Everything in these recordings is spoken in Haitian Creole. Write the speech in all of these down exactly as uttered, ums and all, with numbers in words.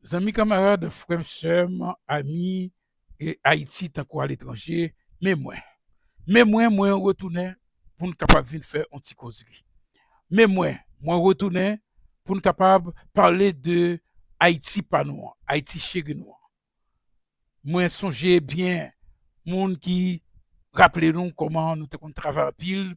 Zanmi, kanmarad, frè m, sè m, ami, e Ayiti tankou aletranje, men mwen. Men mwen, mwen retounen pou n kapab vin fè yon ti kozri. Men mwen, mwen retounen pou n kapab pale de Ayiti pa nou an, Ayiti cheri nou an. Mwen sonje byen moun ki raple nou kòman nou te konn travay anpil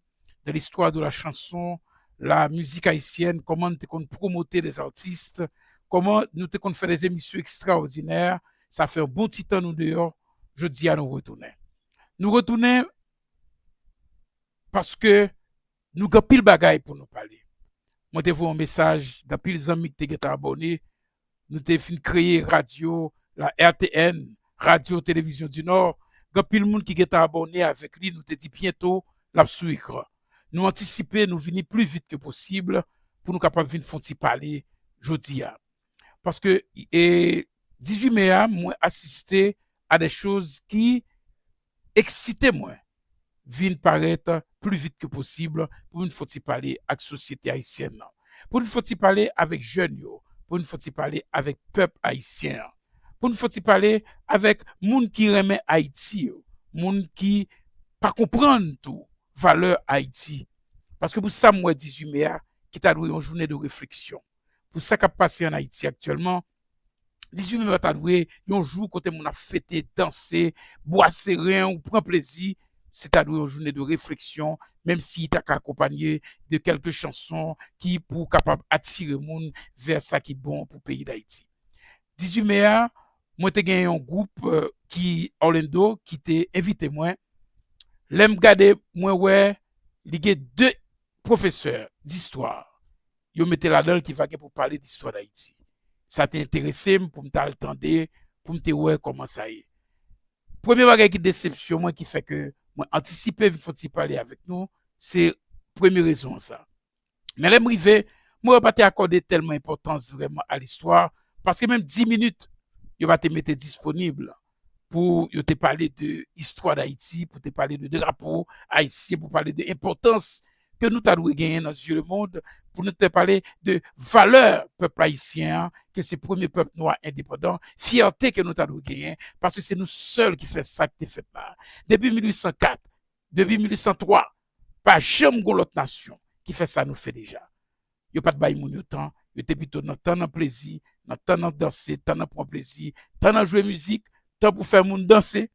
dans l'histoire de la chanson, la musique haïtienne, kòman nou te konn pwomote les artistes, kòman nou te konn fè des émissions extraordinaires. Sa fè yon bon ti tan nou deyò, jodi a nou retounen. Nou retounen paske nou gen anpil bagay pou nou pale. Mwen te voye yon mesaj, gen anpil zanmi ki te gentan abòne. Nou te fin kreye radyo, la R T N, Radio Télévision du Nord. Gen anpil moun ki gentan abòne avèk li, nou te di byento l ap sou ekran. Nou antisipe, nou vini pli vit ke posib pou nou kapab vin fè yon ti pale jodi a. Paske e, dizuit me a, mwen asiste a de choz ki eksite mwen vin parèt pli vit ke posib pou vin fè yon ti pale ak sosyete ayisyèn nan, pou vin fè yon ti pale avèk jèn yo, pou vin fè yon ti pale avèk pèp ayisyen an, pou vin fè yon ti pale avèk moun ki renmen Ayiti yo, moun ki pa konprann tou valè Ayiti. Paske pou sa m wè dizuit me a, ki ta dwe yon jounen de refleksyon. Pou sa k ap pase ann Ayiti aktyèlman, dizuit me ta dwe yon jou kote moun ap fete, danse, bwase ren ou pran plezi. Se ta dwe yon jounen de refleksyon, menm si i ta ka akonpanye de kèlke chanson ki pou kapab atire moun vè sa ki bon pou peyi Dayiti. Dizuit me a, mwen te gen yon gwoup, eh, ki Orlando, ki te envite mwen. Lè m gade, mwen wè li gen de pwofesè distwa yo mete ladan l ki va gen pou pale distwa Dayiti. Sa te enterese m pou m t al tande, pou m te wè kòman sa ye. Premye bagay ki desepsyon mwen, ki fè ke mwen antisipe vin fè yon ti pale avèk nou, se premye rezon an sa. Men lè m rive, mwen wè yo pa te akòde tèlman enpòtans vrèman a listwa, paske menm dis minit, yo pa te mete disponib pou yo te pale de istwa Dayiti, pou te pale de drapo ayisyen, pou pale de enpòtans ke nou ta dwe genyen nan zye lemonn, pou nou te pale de valè pèp ayisyen an, ke se premye pèp nwa endepandan, fyète ke nou ta dwe genyen, paske se nou sèl ki fè sa ki te fèt la. Depi mil uit san kat, depi mil uit san twa, pa janm gon lòt nasyon ki fè sa nou fè deja. Yo pa t bay moun yo tan, yo te pito nan tan nan plezi, nan tan nan danse, tan nan pran plezi, tan nan jwe mizik, tan pou fè moun danse,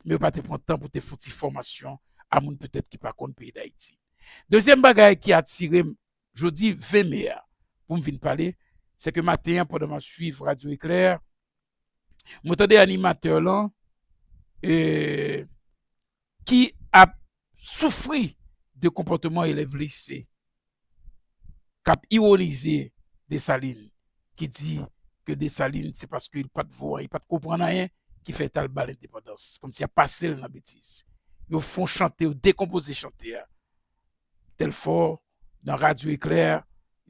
men yo pa te pran tan pou te fè yon ti fòmasyon a moun petèt ki pa konn peyi Dayiti. Dezyèm bagay ki atire m jodi ven me a pou m vin pale, se ke maten an, pandan m ap swiv Radyo Eklè, mwen tande animatè lan, eh, ki ap soufri de konpòtman elèv lise k ap iwonize Desalin, ki di ke Desalin, se paske li pa t vo, li pa t konprann anyen, ki fè l t al ba l endepandans, kòmsi y ap pase l nan betiz. Yo fè yon chante, yo dekonpoze chante a. Tèlfò, nan Radyo Eklè,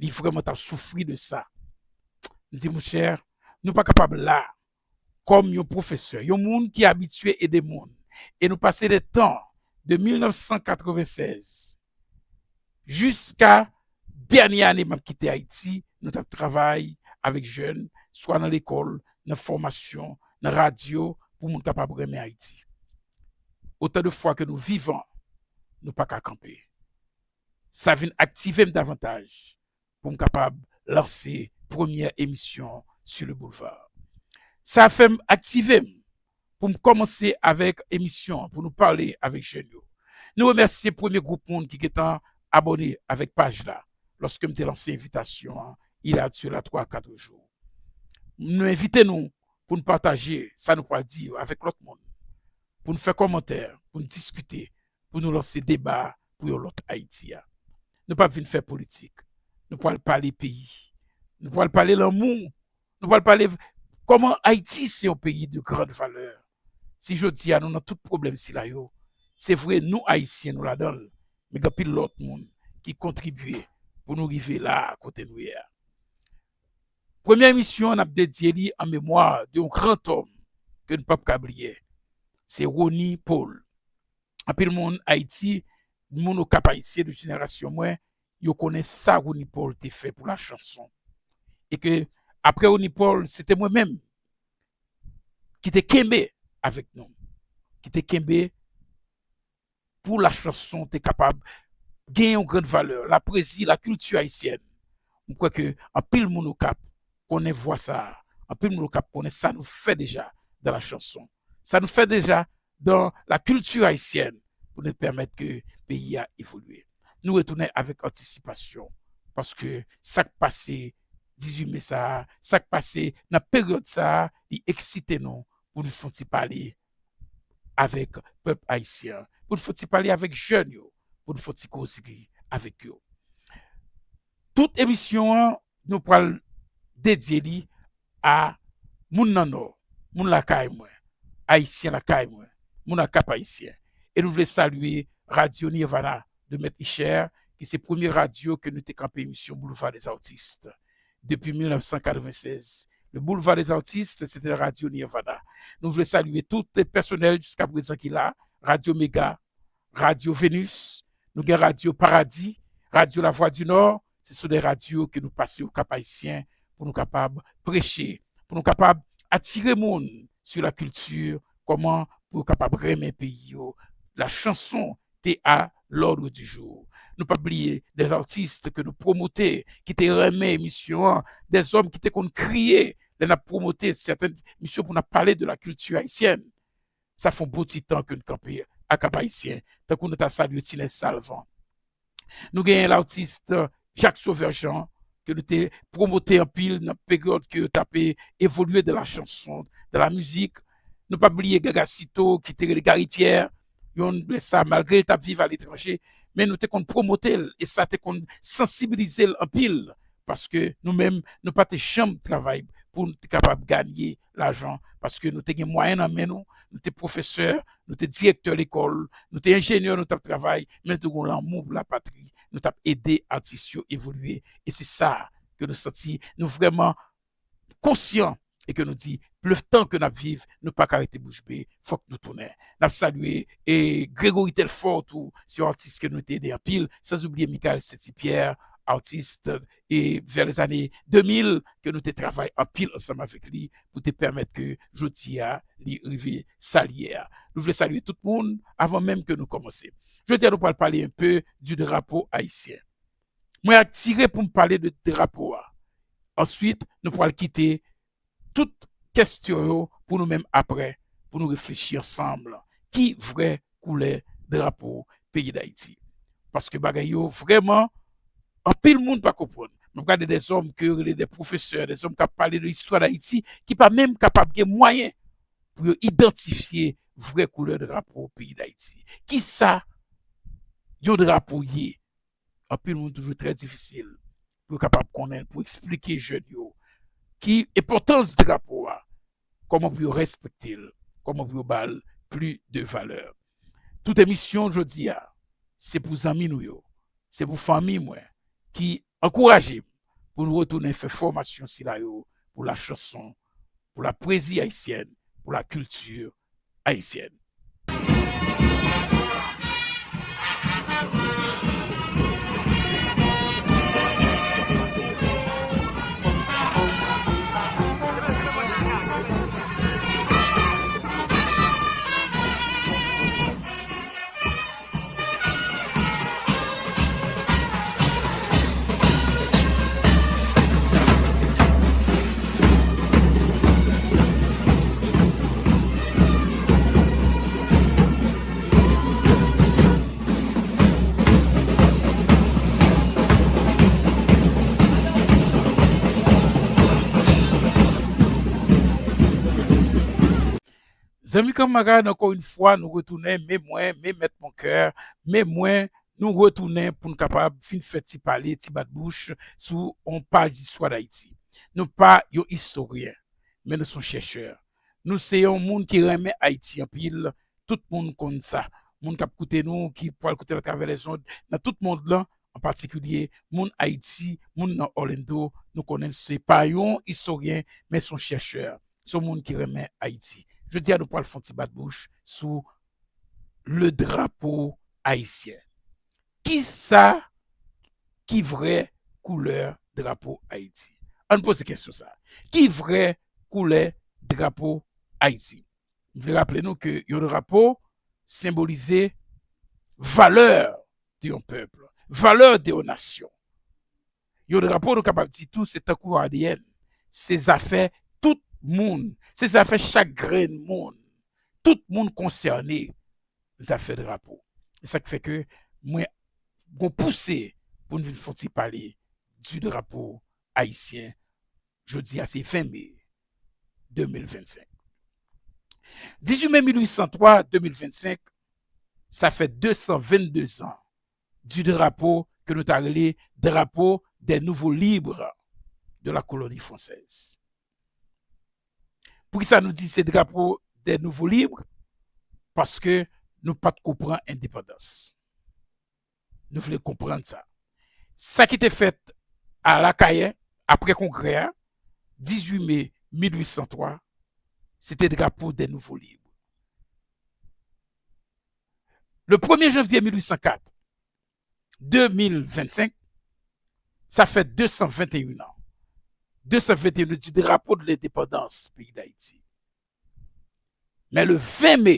li vrèman t ap soufri de sa. M di, monchè, nou pa kapab la, kòm yon pwofesè, yon moun ki abitye ede moun, e nou pase de tan de mil nèf san katreven sèz jiska dènye ane m ap kite Ayiti, nou t ap travay avèk jèn, swa nan lekòl, nan fòmasyon, nan radyo, pou moun kapab renmen Ayiti. Otan de fwa ke nou vivan, nou pa ka kanpe. Sa vin aktive m davantaj pou m kapab lanse premyè emisyon Sur le Boulevard. Sa fè m aktive m pou m kòmanse avèk emisyon an, pou nou pale avèk jèn yo. Nou remèsye premye gwoup moun ki gentan abòne avèk paj la, lòske m te lanse envitasyon an, il y a de cela twa a kat jou. Nou envite nou pou n pataje sa nou pral di yo avèk lòt moun, pou n fè kòmantè, pou n diskite, pou nou lanse deba pou yon lòt Ayiti a. Nou p ap vin fè politik. Nou pral pale peyi. Nou pral pale lanmou. Nou pral pale v-, kòman Ayiti se yon peyi de grande valeur. Si jodi a nou nan tout pwoblèm sila yo, se vre nou Ayisyen nou ladan l, men gen anpil lòt moun ki kontribye pou nou rive la a kote nou ye a. Premyè emisyon an, n ap dedye li an memwa de yon gran òm ke n p ap ka bliye. Se Rony Paul. Anpil moun Ayiti, moun Okap ayisyen de jenerasyon mwen, yo konnen sa Rony Paul te fè pou lachanson. E ke Apre Rony Paul, se te mwen menm ki te kenbe avèk nou, ki te kenbe pou la chanson te kapab gen yon grann valè, la pwezi, la kilti ayisyèn. M kwè ke anpil moun Okap konnen vwa sa a, anpil moun Okap konnen sa nou fè deja dans la chanson, sa nou fè deja dans la culture haïtienne pou nou pèmèt ke peyi a evolye. Nou retounen avèk antisipasyon, paske sa k pase dizuit me sa a, sa k pase nan peryòd sa a, li eksite nou pou nou fè yon ti pale avèk pèp ayisyen an, pou nou fè yon ti pale avèk jèn yo, pou nou fè yon ti kozri avèk yo. Tout emisyon an, nou pral dedye li a moun nan Nò, moun lakay mwen, Ayisyen lakay mwen, moun a Kap Ayisyen. E nou vle salye Radio Nirvana de Mèt Isher, ki se premye radyo ke nou te kanpe emisyon Boulevard des Artistes. Depi mil nèf san katrevennsèz, le Boulevard des Artistes, se te Radio Nirvana. Nou vle salye tout pèsonèl jiska prezan ki la, Radio Mega, Radio Venus, nou gen Radio Paradis, Radio La Voix du Nord, se sou de radyo ke nou pase Okap Ayisyen pou nou kapab preche, pou nou kapab atire moun sou la kilti, kòman pou yo kapab renmen peyi yo. La chanson te à l'ordre du jour. Nou pa bliye de artis ke nou pwomote, ki te renmen emisyon an, de zòm ki te konn kriye lè n ap pwomote sèten emisyon pou n ap pale de la kilti ayisyèn. Sa fè yon bon ti tan ke n kanpe ak Kap Ayisyen, tankou nou ta salye Tinèz Salvan. Nou genyen latis Jacques Sauveur Jean, ke nou te pwomote anpil nan peryòd ke yo t ap evolye de la chanson, de la mizik. Nou pa bliye Gaga Cito, ki te rele Gary Pierre, yon lè sa, malgre l t ap viv aletranje, men nou te konn pwomote l, e sa te konn sansibilize l anpil, paske nou menm, nou pa te janm travay pou nou te kapab ganye lajan, paske nou te gen mwayen nan men nou, nou te pwofesè, nou te direktè lekòl, nou te enjenyè, nou t ap travay, men nou te gen lanmou pou lapatri, nou t ap ede atis yo evolye. E se sa ke nou santi, nou vrèman konsyan e ke nou di, letan ke n ap viv, nou pa ka rete bouch be, fòk nou tounen. N ap salye e Gregory Telfort tou, se yon atis ke nou te ede anpil, san oubliye Michael Saint-Pierre, atis e vè lèzane de mil ke nou te travay anpil ansanm avèk li pou te pèmèt ke jodi a li rive sa l ye a. Nou vle salye tout moun avan menm ke nou kòmanse. Jodi a nou pral pale un peu du drapeau haïtien. Mwen atire pou m pale de drapo a. Answit, nou pral kite tout kèsyon yo pou nou menm apre, pou nou reflechi ansanm. Ki vrè koulè drapo peyi Dayiti? Paske bagay yo vrèman, anpil moun pa konprann. M ap gade de zòm ke yo rele de pwofesè, de zòm k ap pale de istwa Dayiti, ki pa menm kapab gen mwayen pou yo idantifye vrè koulè drapo peyi Dayiti. Kisa yon drapo ye? Anpil moun toujou trè difisil pou yo kapab konnen, pou eksplike jèn yo ki enpòtans drapo a, kòman pou yo respekte l, kòman pou yo ba l pli de valè. Tout emisyon jodi a, se pou zanmi nou yo, se pou fanmi mwen ki ankouraje m pou nou retounen fè fòmasyon sila yo pou la chanson, pou la pwezi ayisyèn, pou la kilti ayisyèn. Zanmi kanmarad, ankò yon fwa, nou retounen, men mwen, men Mèt Monkè, men mwen, nou retounen pou n kapab fin fè ti pale, ti bat bouch sou yon paj istwa Dayiti. Nou pa yon istoryen, men nou se yon chèchè. Nou se yon moun ki renmen Ayiti anpil, tout moun konn sa. Moun k ap koute nou, ki pral koute l atravè lèzond, nan tout mond lan, an patikilye moun Ayiti, moun nan Orlando, nou konnen se pa yon istoryen, men se yon chèchè. Se yon moun ki renmen Ayiti. Jodi a, nou pral fè yon ti bat bouch sou le drapo ayisyen. Kisa ki vrè koulè drapo Ayiti? Ann poze kesyon sa. Ki vrè koulè drapo Ayiti? M vle raple nou ke yon drapo senbolize valè de yon pèp, valè de yon nasyon. Yon drapo, nou kapab di tou, se tankou A D N. Se zafè tout moun. Se zafè chak grenn moun. Tout moun konsène zafè drapo. E sa k fè ke mwen gon pouse pou n vin fè yon ti pale du drapeau haïtien. Jodi a se ven me de mil vennsenk. Dizuit me mil uit san twa, de mil vennsenk, sa fè de san vennde zan du drapeau ke nou ta rele drapeau des nouveaux libres de la colonie française. Poukisa nou di se drapeau des nouveaux libres? Paske nou pa t ko pran endepandans. Nou vle konprann sa. Sa ki te fèt a Lakayè, apre kongrè a, dizuit me mil uit san twa, se te drapeau des nouveaux libres. Le premye janvye mil uit san kat, de mil vennsenk, sa fè de san venteyen an. De san venteyen an du drapeau de l'indépendance peyi Dayiti. Men le ven me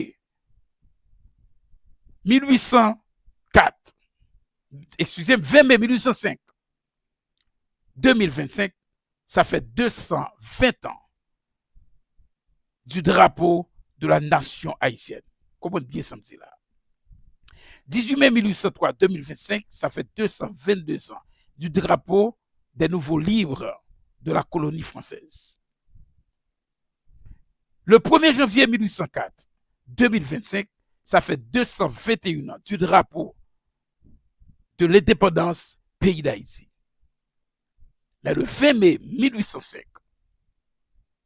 mil uit san kat, eskize m, ven me mil uit san senk, de mil vennsenk, sa fè de san ven an du drapeau de la nation haïtienne. Konprann byen sa m di la. Dizuit me mil uit san twa, de mil vennsenk, sa fè de san vennde zan du drapeau des nouveaux libres de la colonie française. Le premye janvye mil uit san kat, de mil vennsenk, sa fè de san venteyen an du drapeau de l'indépendance peyi Dayiti. Men le ven me mil uit san senk,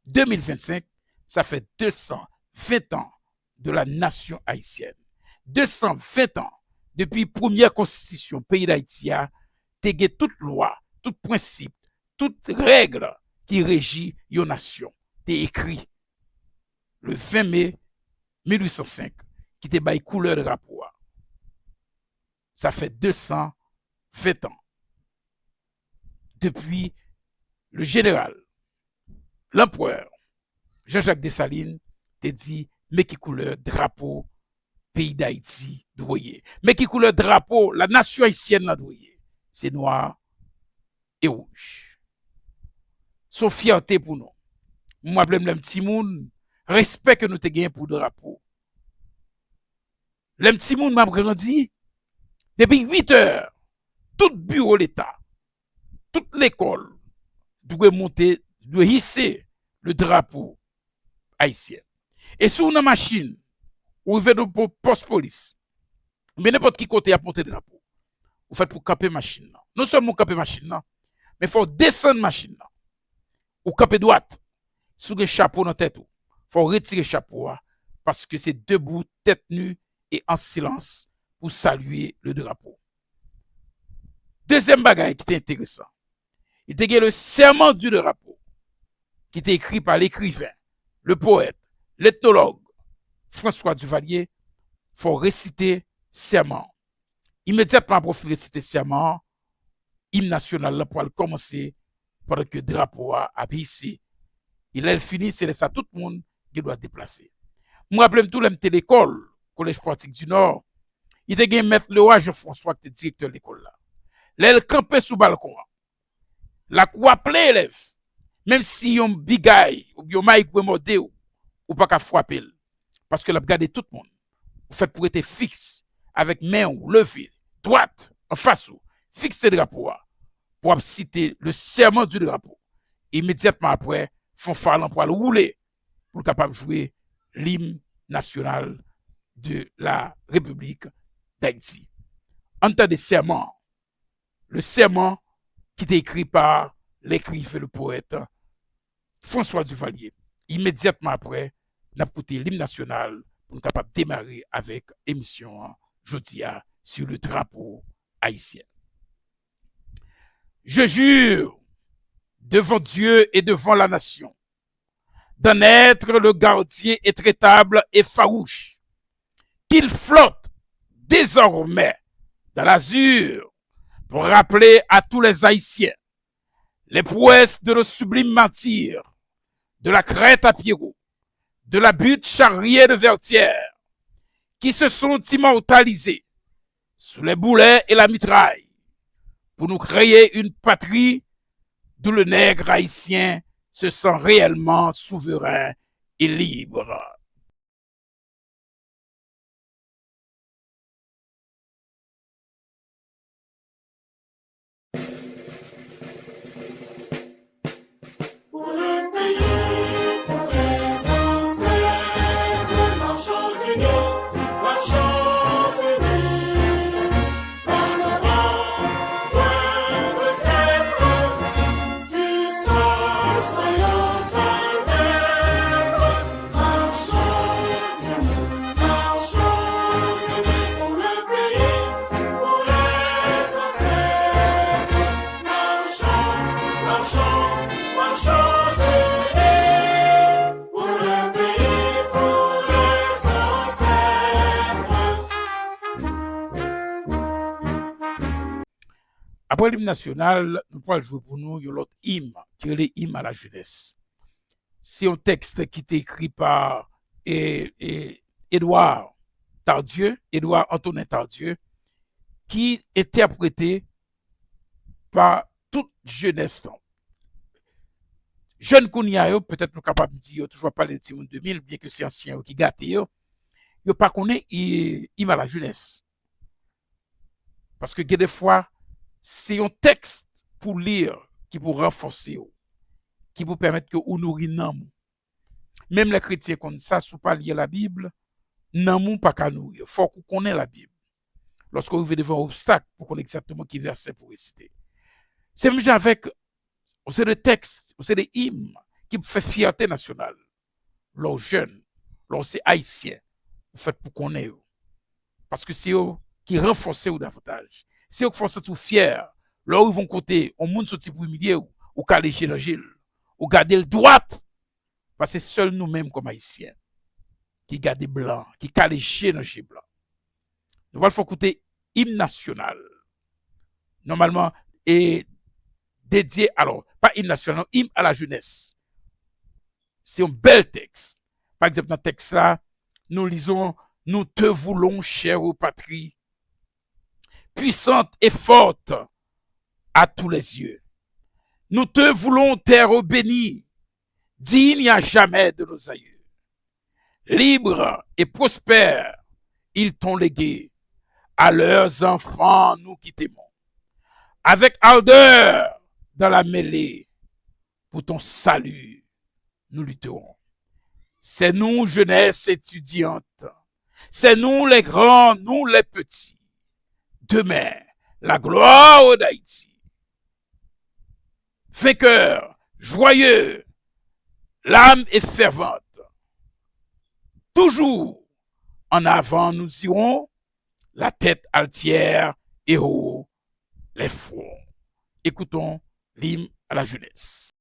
de mil vennsenk, sa fè de san ven an de la nation haïtienne. De san ven an depi premyè konstitisyon peyi Dayiti a te gen tout lwa, tout prensip, tout règ ki reji yon nasyon te ekri le ven me mil uit san senk ki te bay koulè drapo a. Sa fè de san ven an depi le jeneral, lanperè Jean-Jacques Dessalines te di, men ki koulè drapo peyi Dayiti dwe ye. Men ki koulè drapo la nasyon ayisyèn nan dwe ye. Se nwa e wouj. Se yon fyète pou nou. Mwen raple m lè m timoun, respè ke nou te gen pou drapo. Lè m timoun, m ap grandi, depi uit è, tout biwo leta, tout lekòl dwe monte, dwe hise le drapo ayisyen. E si w nan machin, ou rive nan pòs polis, oubyen nenpòt ki kote y ap monte drapo, ou fèt pou kanpe machin nan. Non sèlman w kanpe machin nan, men fò w desann machin nan. Ou kanpe dwat. Si w gen chapo nan tèt ou, fò w retire chapo a, paske se debout, tèt ni e an silans pou salye le drapo. Dezyèm bagay ki te enteresan, li te gen le serment du drapeau, ki te ekri pa lekriven, le powèt, letnològ François Duvalier. Fò w resite sèman an. Imedyatman apre w fin resite sèman an, im nasyonal la pral kòmanse pandan ke drapo a ap hise. E lè l fini, se lè sa tout moun gen dwa deplase. Mwen raple m tou lè m te lekòl, Collège Pratique du Nord, li te gen mèt Leroy Jean François ki te direktè lekòl la. Lè l kanpe sou balkon an, l ap raple elèv, menm si yon bigay oubyen yon mayigwe mòde w, ou pa ka frape l, paske l ap gade tout moun. Ou fèt pou rete fiks, avèk men w leve, dwat, anfas ou, fikse drapo a, pou w ap site le serment du drapeau. Imedyatman apre, fanfa lan pral woule pou l kapab jwe lim nasyonal de la République d'Haïti. Ann tande sèman an. Le serment ki te ekri pa lekriven, le powèt François Duvalier. Imedyatman apre, n ap koute lim nasyonal pou n kapab demare avèk emisyon an jodi a sur le drapeau haïtien. Je jure devant Dieu et devant la nation d'en être le gardien intraitable et farouche, qu'il flotte désormais dans l'azur pour rappeler à tous les Haïtiens les prouesses de nos sublimes martyrs, de la Crête à Pierrot, de la butte charriée de Vertières, qui se sont immortalisés sous les boulets et la mitraille pour nous créer une patrie d'où le nègre haïtien se sent réellement souverain et libre. Pour le pays, pour les ancêtres, marchons unis, marchons unis, on n'aura point de traître, du sang soyons seuls maîtres, marchons unis, marchons unis pour le pays, pour les ancêtres. Marchons, marchons, marchons unis pour le pays, pour les ancêtres. Apre lim nasyonal, nou pral jwe pou nou yon lòt im, ki rele Im a la jenès. Se yon tèks ki te ekri pa, e, e, Edouard Tardieu, Edouard Antonin Tardieu, ki entèprete pa tout jenès lan. Jèn kounye a yo, petèt nou kapab di yo toujou ap pale de timoun de mil, byen ke se ansyen yo ki gate yo, yo pa konnen i-, Im a la jenès. Paske gen de fwa, se yon tèks pou li ki pou ranfòse w, ki pou pèmèt ke ou nouri nanm ou. Menm lè kretyen konn sa, si w pa li Labib, nanm ou pa ka nouri. Fòk ou konnen Labib. Lòske w rive devan yon obstak, pou w konn egzakteman ki vèsè pou w resite. Se menm jan avèk, ou se de tèks, ou se de im ki pou fè fyète nasyonal. Lè w jèn, lè w se ayisyen, ou fèt pou konnen yo. Paske se yo ki ranfòse w davantaj. Se yo ki fè w santi w fyè. Lè w rive yon kote, yon moun soti pou imilye w, ou kale je nan je l. Ou gade l dwat. Paske sèl nou menm kòm ayisyen ki gade blan, ki kale je nan je blan. Nou pral fè w koute im nasyonal. Nòmalman, e dedye, alò, pa im nasyonal, non, Im a la jenès. Se yon bèl tèks. Pa egzanp, nan tèks la, nous lisons, nous te voulons, chère patrie, puissante et forte à tous les yeux. Nous te voulons, terre bénie, digne à jamais de nos aïeux. Libre et prospère, ils t'ont légué, à leurs enfants, nous qui t'aimons. Avec ardeur dans la mêlée, pour ton salut, nous lutterons. C'est nous, jeunesse étudiante. C'est nous, les grands, nous, les petits. Demain, la gloire d'Haïti. Vainqueurs, joyeux, l'âme est fervente. Toujours en avant nous irons, la tête altière et haut les fronts. Écoutons l'hymne à la jeunesse.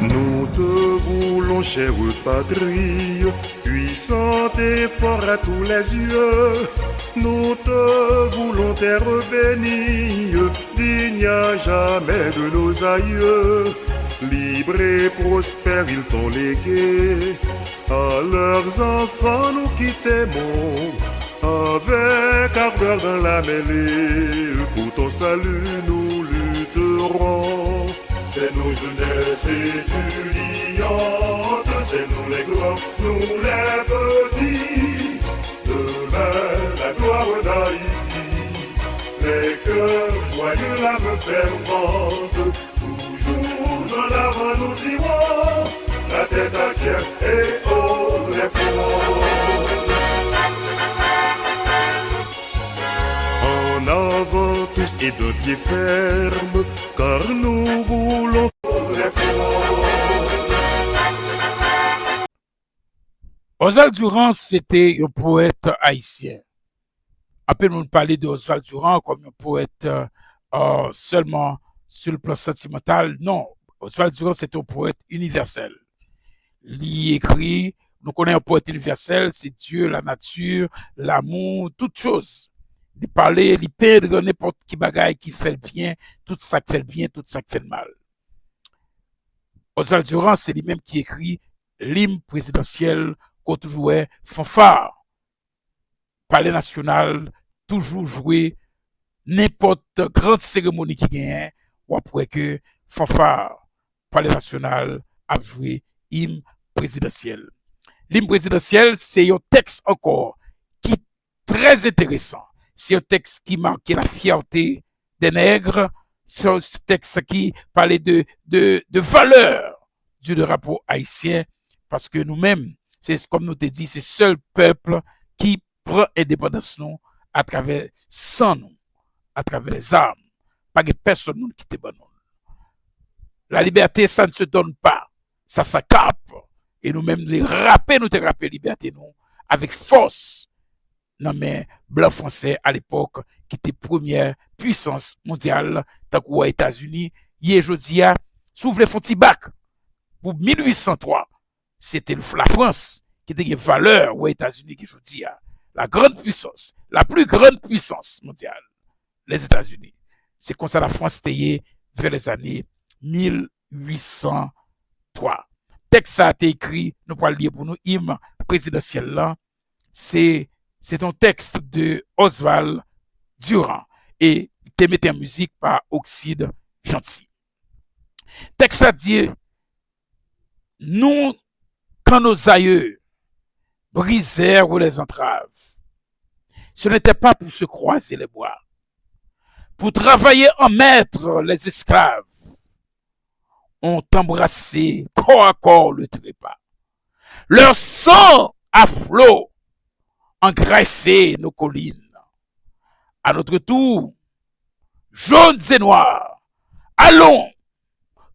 Nous te voulons, chère patrie, puissante et forte à tous les yeux. Nous te voulons, terre bénie, digne à jamais de nos aïeux. Libre et prospère, ils t'ont légué. À leurs enfants, nous qui t'aimons, avec ardeur dans la mêlée, pour ton salut, nous lutterons. C'est nous, jeunesse étudiante, c'est nous les grands, nous les petits. Demain, la gloire d'Haïti, les cœurs joyeux, l'âme fervente, toujours en avant nous irons, la tête entière et haut les fronts. En avant tous et d'un pied ferme, car nous voulons les fronts. Oswald Durand se te yon powèt ayisyen. Anpil moun pale de Oswald Durand kòm yon powèt, euh, sèlman sou le plan santimantal. Non, Oswald Durand se te yon powèt inivèsèl. Li ekri Nou konnen yon powèt inivèsèl, se Dye, lanati, lanmou, tout choz. Li pale, li pendre nenpòt ki bagay ki fè l byen, tout sa k fè l byen, tout sa k fè l mal. Oswald Durand, se li menm ki ekri lim prezidansyèl ke w toujou wè fanfa Palè Nasyonal toujou jwe, nenpòt gran seremoni ki genyen, w ap wè ke fanfa Palè Nasyonal ap jwe im prezidansyèl. Lim prezidansyèl, se yon tèks ankò ki trè enteresan. Se yon tèks ki make la fierté des nègres, se yon tèks ki pale de, de, de valè du drapo ayisyen, paske nou menm, se kòm nou te di, se sèl pèp ki pran endepandans nou atravè san nou, atravè lèzam. Pa gen pèsonn moun ki te ban nou l. La liberté, ça ne se donne pas, ça s'accape. E nou menm, li rape, nou te rape libète nou avèk fòs nan men blan fransè alepòk, ki te premyè pwisans mondyal, tankou Etazini ye jodi a. Si w vle fè yon ti bak pou mil uit san twa, se te Lafrans ki te gen valè Etazini gen jodi a. La grande puissance, la plus grande puissance mondiale, les États-Unis. Se konsa Lafrans te ye vè lèzane mil uit san twa. Tèks sa a te ekri, nou pral li l pou nou, im prezidansyèl la, se, se yon tèks de Oswald Durand e te mete an mizik pa Oxide Jeanty. Tèks la di, nous, quand nos aïeux brisèrent les entraves, ce n'était pas pour se croiser les bras. Pour travailler en maître, les esclaves ont embrassé corps à corps le trépas. Leur sang à flots engraissait nos collines. À notre tour, jaunes et noirs, allons,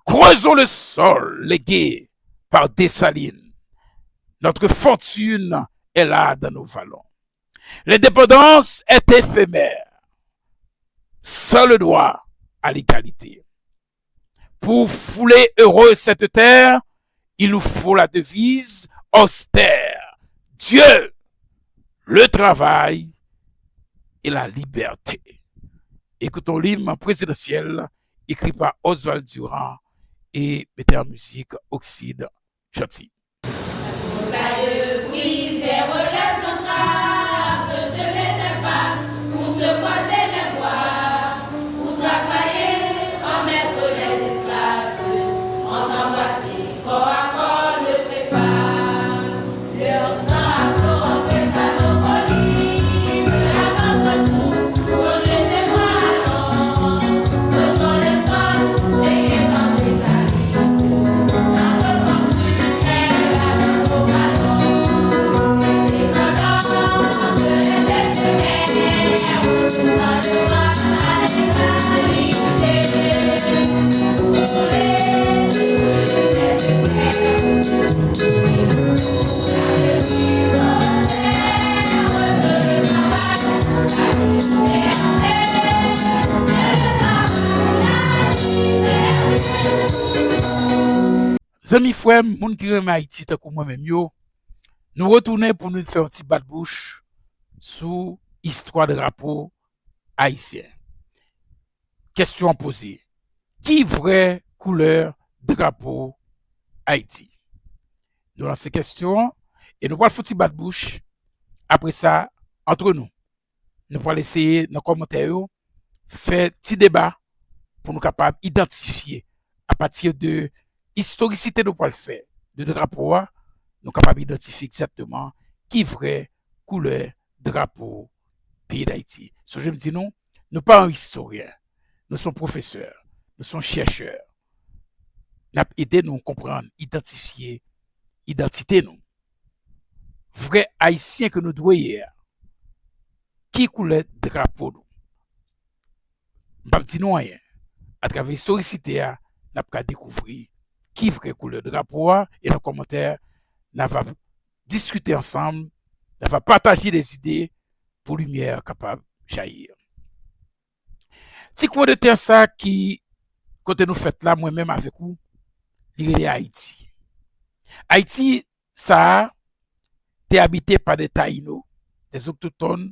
creusons le sol légué par Dessalines. Notre fortune est là dans nos vallons. L'indépendance est éphémère, sans le droit à l'égalité. Pour fouler heureux cette terre, il nous faut la devise austère, Dieu, le travail et la liberté. Écoutons l'hymne présidentiel écrit par Oswald Durand et metteur en musique Oxide Jeanty. Nos aïeux brisèrent les entraves, ce n'était pas pour se croiser les bras, pour travailler en maître, les esclaves ont embrassé corps à corps le trépas. Leur sang à flots engraissa nos collines, à notre tour, jaunes et noirs, allons, creusons le sol légué par Dessalines. Zanmi, frè m, moun ki renmen Ayiti tankou mwen menm yo, nou retounen pou nou fè yon ti bat bouch sou istwa drapo ayisyen. Kèsyon an poze, ki vrè koulè drapo Ayiti? Nou lanse kèsyon an e nou pral fè yon ti bat bouch. Apre sa, antre nou, nou pral eseye nan kòmantè yo fè ti deba pou nou kapab idantifye, apati de istorisite nou pral fè de drapo a, nou kapab idantifye egzakteman ki vrè koulè drapo peyi Dayiti. Sonje m di nou, nou pa yon istoryen, nou se yon pwofesè, nou se yon chèchè. N ap ede nou konprann, idantifye idantite nou. Vrè Ayisyen ke nou dwe ye a, ki koulè drapo nou? M p ap di nou anyen. Atravè istorisite a, n ap ka dekouvri ki vrè koulè drapo a, e nan kòmantè, n a va diskite ansanm, n a va pataje de zide pou limyè a kapab jayi. Ti kwen de tè sa ki kote nou fèt la, mwen menm avèk ou, li rele Ayiti. Ayiti sa a, te abite pa de Tayino, des autochtones,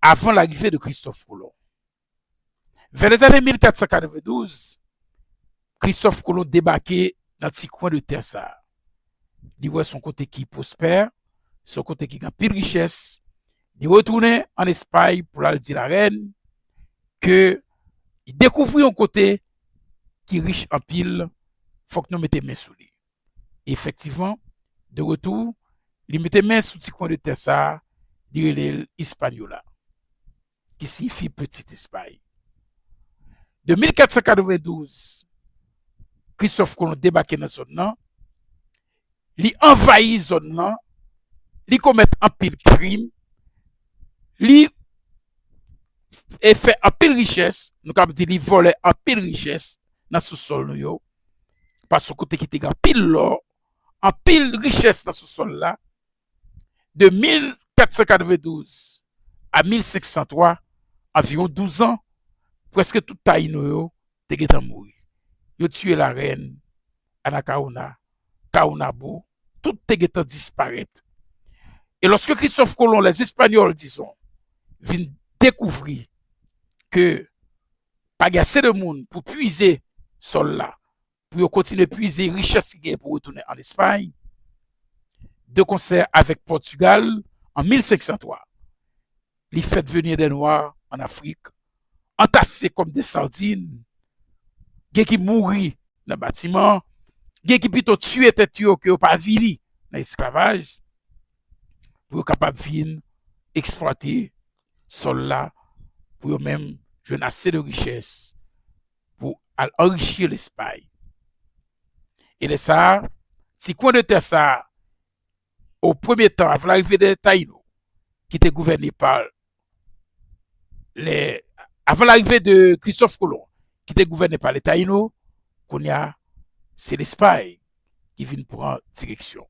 avan larive de Christophe Colomb. Vè lèzane mil kat san katrevendouz, Christophe Colomb debake nan ti kwen de tè sa a. Li wè se yon kote ki pwospè, se yon kote ki gen anpil richès. Li retounen ann Espay pou l al di larèn ke li dekouvri yon kote ki rich anpil, fòk nou mete men sou li. Efektivman, de retou, li mete men sou ti kwen de tè sa a, li rele l Hispaniola, ki siyifi Petit Espay. De mil kat san katrevendouz, Christophe Colomb debake nan zòn nan, li anvayi zòn nan, li komèt anpil krim, li e fè anpil richès, nou kapab di li vòlè anpil richès nan sousòl nou yo, paske kote ki te gen anpil lò, anpil richès nan sousòl la, de mil kat san katrevendouz a mil senk san twa, anviwon douz an, prèske tout Tayino yo te gentan mouri. Yo tiye larèn, Anacaona, Caonabo, tout te gentan disparèt. E lòske Christophe Colomb, les Espagnols, dizon, vin dekouvri ke pa gen ase de moun pou pwize sòl la, pou yo kontinye pwize richès ki gen pou retounen ann Espay, de konsè avèk Pòtigal, an mil senk san twa, li fè venir des Noirs en Afrique, antasé comme des sardines, gen ki mouri nan batiman, gen ki pito tiye tèt yo ke yo pa vini nan esklavaj, pou yo kapab vin eksplwate sòl la, pou yo menm jwenn ase de richès pou al anrichi Lespay. E lè sa a, ti kwen de tè sa a, o premye tan, avan larive de Tayino, ki te gouvène pa lè, avan larive de Christophe Colomb, ki te gouvène pa lè Tayino, kounye a, se Lespay ki vin pran direksyon.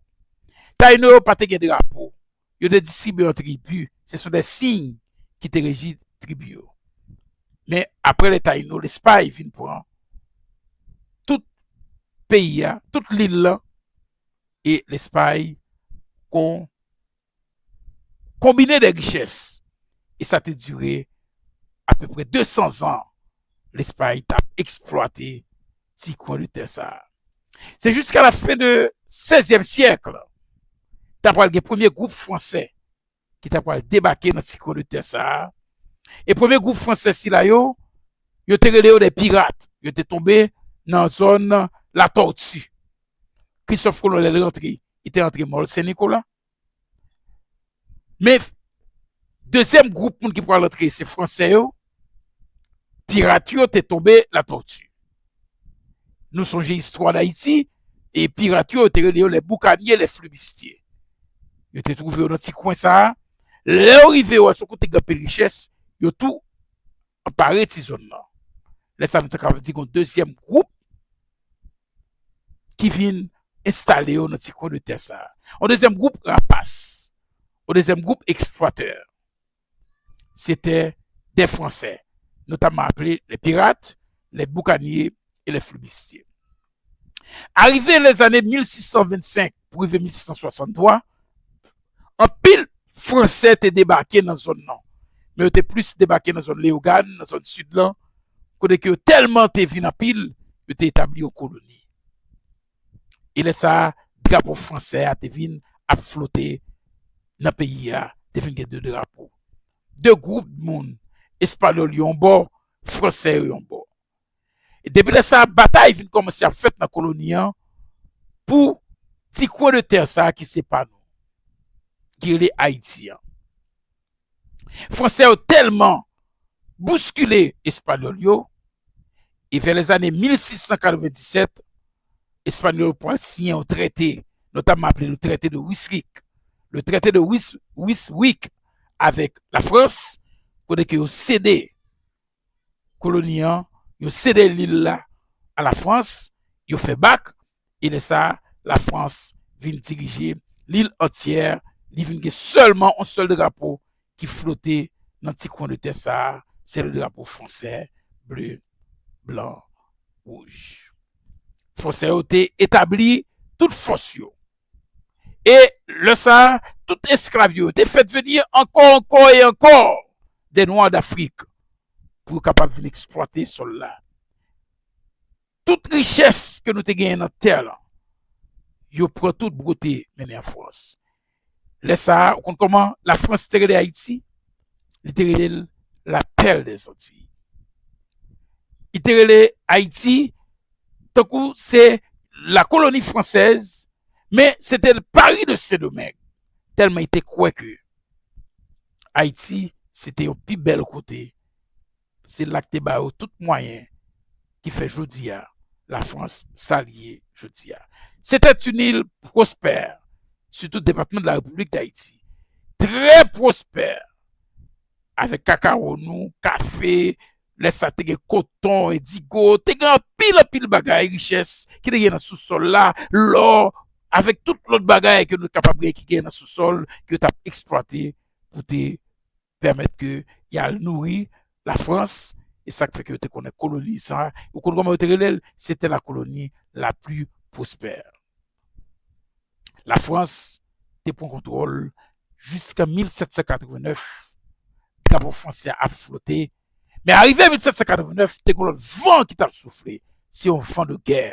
Tayino yo pa te gen drapo, yo te distribye an tribi, se sou de siy ki te reji tribi yo. Men apre lè Tayino, Lespay vin pran tout peyi a, tout lil lan, e Lespay kon konbine de richès. E sa te dire apeprè de san zan, Lespay t ap eksplwate ti kwen de tè sa a. Se jiska la fen de sèzyèm syèk, ta pral gen premye gwoup fransè ki ta pral debake nan ti kwen de tè sa a. E premye gwoup fransè sila yo, yo te rele yo de pirat. Yo te tonbe nan zòn Latòti. Christophe Colomb, lè l rantre, li te rantre Mòl Sen Nikola. Men, dezyèm gwoup moun ki pral rantre, se fransè yo. Pirat yo te tonbe Latòti. Nou sonje istwa Dayiti, e pirat yo, yo te rele yo les boucaniers, les flibustiers. Yo te twouve yo nan ti kwen sa a. Lè yo rive, yo wè se yon kote gen anpil richès, yo tou anpare ti zòn nan. Lè sa a, nou ta kapab di gen yon dezyèm gwoup ki vin enstale yo nan ti kwen de tè sa a. Yon dezyèm gwoup rapas, yon dezyèm gwoup eksplwatè. Se te de Fransè, notamman aple les pirates, les boucaniers et les flibustiers. Arive lèzane mil sis san vennsenk pou rive mil sis san swasanntwa, anpil Fransè te debake nan zòn nan. Men yo te plis debake nan zòn Leyogàn, nan zòn sid lan, kote ke yo tèlman te vin anpil, yo te etabli yon koloni. E lè sa a, drapo fransè a te vin ap flote nan peyi a, te vin gen de drapo. De gwoup moun, Espanyòl yo yon bò, Fransè yo yon bò. E depi lè sa a, batay vin kòmanse ap fèt nan koloni an pou ti kwen de tè sa a ki se pa nou, ki rele Ayiti an. Fransè yo tèlman bouskile Espanyòl yo, e vè lèzane mil sis san katrevenndisèt, Espanyòl yo pral siyen yon trete, notamman aple le traité de Ryswick. Le traité de Rys-, Ryswick avèk Lafrans, kote ke yo sede koloni an, yo sede lil la a Lafrans, yo fè bak, e lè sa a, Lafrans vin dirije lil antyè, li vin gen sèlman yon sèl drapo ki flote nan ti kwen de tè sa a, se le drapo fransè, ble, blan, wouj. Fransè yo te etabli tout fòs yo. E lè sa a, tout esklav yo te fèt vini ankò, ankò e ankò, de nwa d'Afrik, pou yo kapab vin eksplwate sòl la. Tout richès ke nou te genyen nan tè lan, yo pran tout bwote mennen an Frans. Lè sa a, ou konn kòman Lafrans te rele Ayiti? Li te rele l la perle des Antilles. Li te rele Ayiti tankou se la colonie française, men se te Paris de Saint-Domingue, tèlman li te kwè ke Ayiti se te yon pi bèl kote. Se la k te ba yo tout mwayen ki fè jodi a Lafrans sa l ye jodi a. C'était une île prospère, surtout département de la République d'Haïti. Très prospère, avèk kakawo nou, kafe, lè sa te gen koton, endigo, te gen anpil, anpil bagay, richès ki te gen nan sousòl la, lò, avèk tout lòt bagay ke nou kapab gen ki gen nan sousòl, ke yo t ap eksplwate pou te pèmèt ke y al nouri Lafrans, e sa k fè ke yo te konnen koloni sa. Ou konn kòman yo te rele l? C'était la colonie la plus prospère. Lafrans te pran kontwòl jiska mil sèt san katrevennnèf, drapo fransè a ap flote. Men arive mil sèt san katrevennnèf, te gen lòt van ki t ap soufle. Se yon van de gè.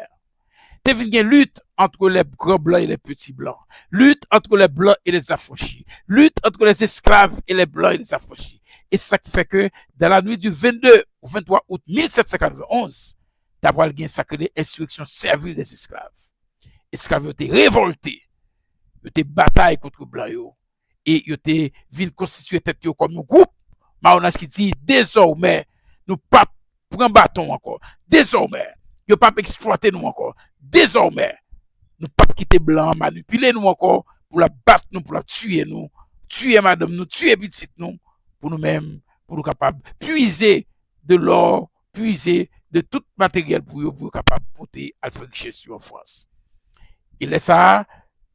Te vin gen lutte entre les grands blancs et les petits blancs, lutte entre les blancs et les affranchis, lutte entre les esclaves et les blancs et les affranchis. E sa k fè ke, dans la nuit du vingt-deux au vingt-trois août mil sèt san katrevenn-onz, ta pral gen sa k rele ensireksyon sèvil des esclaves. Esklav yo te revòlte, yo te batay kont blan yo, e yo te vin konstitye tèt yo kòm yon gwoup mawonaj ki di, dezòmè, nou p ap pran baton ankò. Dezòmè, yo p ap eksplwate nou ankò. Dezòmè, nou p ap kite blan an manipile nou ankò, pou l ap bat nou, pou l ap tiye nou, tiye madanm nou, tiye pitit nou, pou nou menm, pou nou kapab pwize de lò, pwize de tout materyèl pou yo, pou yo kapab pote al fè richès yo an Frans. E lè sa a,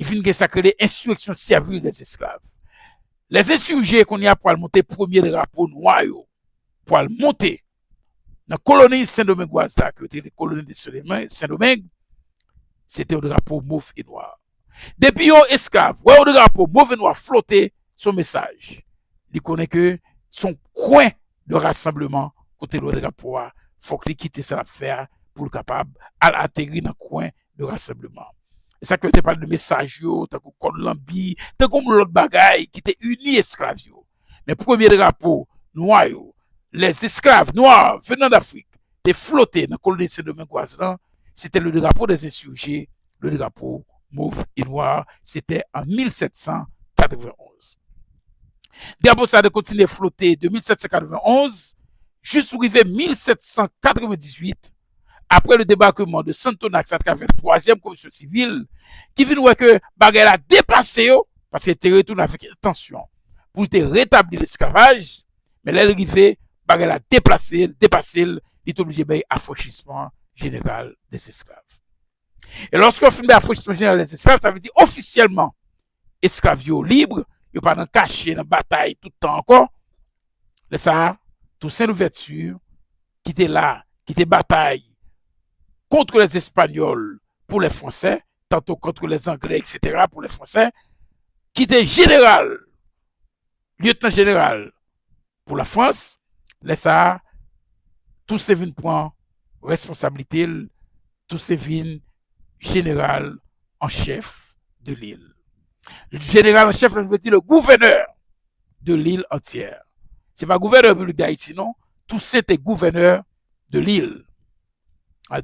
li vin gen sa k rele ensireksyon sèvil des esclaves. Les insurgés kounye a pral monte premye drapo nwa yo, pral monte nan koloni Sendomengwaz la, ke yo te rele koloni de Sendomeng, se te yon drapo mov e nwa. Depi yon esklav wè yon drapo mov e nwa flote, se yon mesaj. Li konnen ke se yon kwen de rasanbleman kote l wè drapo a, fòk li kite sa l ap fè a pou l kapab al ateri nan kwen de rasanbleman. E sa ke yo te pale de mesaj yo, tankou kòd lanbi, tankou lòt bagay ki te ini esklav yo. Men premye drapo nwa yo, les esclaves noirs venant d'Afrique, te flote nan koloni Sendomengwaz lan, se te le drapeau des insurgés, le drapeau mauve et noir, se te an mil sèt san katrevenn-onz. Drapo sa a te kontinye flote de mil sèt san katrevenn-onz jis rive mil sèt san katrevenn-dizuit, apre le débarquement de Sonthonax atravè twazyèm komisyon sivil, ki vin wè ke bagay la deplase yo, paske te retounen avèk entansyon pou te retabli lesklavaj, men lè l rive, bagay la deplase l, depase l, li te oblije bay afranchisman jeneral des esclaves. E lòske yo fin bay afranchisman jeneral des esclaves, sa vle di ofisyèlman, esklav yo lib, yo pa nan kache, nan batay tout tan ankò. Lè sa a, Toussaint Louverture, ki te la, ki te batay contre les Espagnols pour les Français, tantôt contre les Anglais, et cetera, pour les Français, ki te jeneral, lyetnan jeneral pou Lafrans, lè sa a, Toussaint vin pran responsablite l, Toussaint vin jeneral an chèf de lil. Jeneral an chèf la, nou vle di le gouvènè de lil antyè. Se pa gouvènè Repiblik Dayiti, non. Toussaint te gouvènè de lil.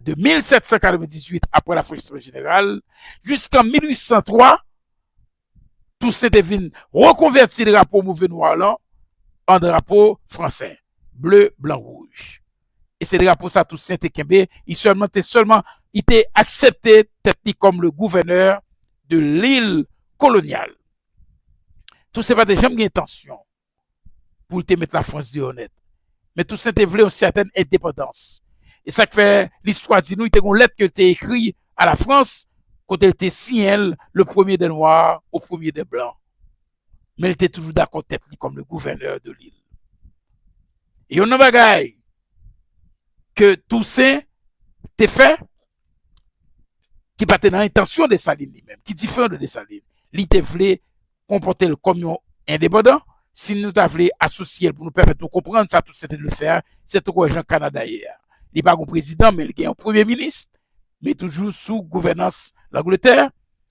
De mil sèt san katrevenn-dizuit, apre lafranchisman jeneral, jiskan mil uit san twa, Toussaint te vin rekonvèti drapo move nwa lan an drapo fransè, ble, blan, wouj. E se drapo sa Toussaint te kenbe, li sèlman te sèlman, li te aksepte tèt li kòm le gouvènè de lil kolonyal. Toussaint pa te janm gen entansyon pou l te met Lafrans deyò nèt. Men Toussaint te vle yon sètèn endepandans. E sa k fè listwa di nou, li te gen yon lèt ke l te ekri a Lafrans, kote l te siyen l, le premier des noirs au premier des blancs. Men l te toujou dakò tèt li kòm le gouvènè de lil. E youn nan bagay ke Toussaint te fè, ki pa te nan entansyon Desalin li menm, ki diferan de Desalin. Li te vle konpòte l kòm yon endepandan. Si nou ta vle asosye l pou nou pèmèt nou konprann sa Toussaint te vle fè a, se tankou jan Kanada ye a. Li pa gen prezidan, men li gen yon premye minis, men toujou sou gouvènans Langletè.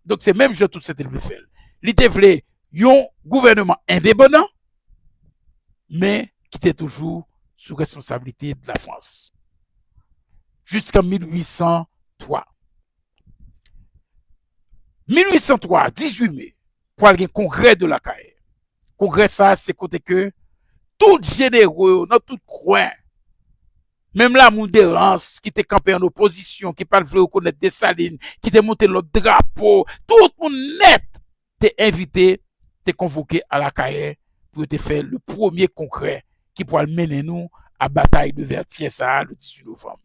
Donk, se menm jan Toussaint te vle fè l. Li te vle yon gouvènman endepandan, men ki te toujou sou responsablite de la Frans. Jiska mil uit san twa. Mil uit san twa, dizuit me, pral gen kongrè de Lakayè. Kongrè sa a, se kote ke tout jenero yo nan tout kwen, menm Lamour Dérance ki te kanpe an opozisyon, ki pa t vle rekonèt Desalin, ki te monte lòt drapo, tout moun nèt te envite, te konvoke a Lakayè pou yo te fè le premye kongrè ki pral mennen nou a batay de Vètyè sa a le dizuit novanm.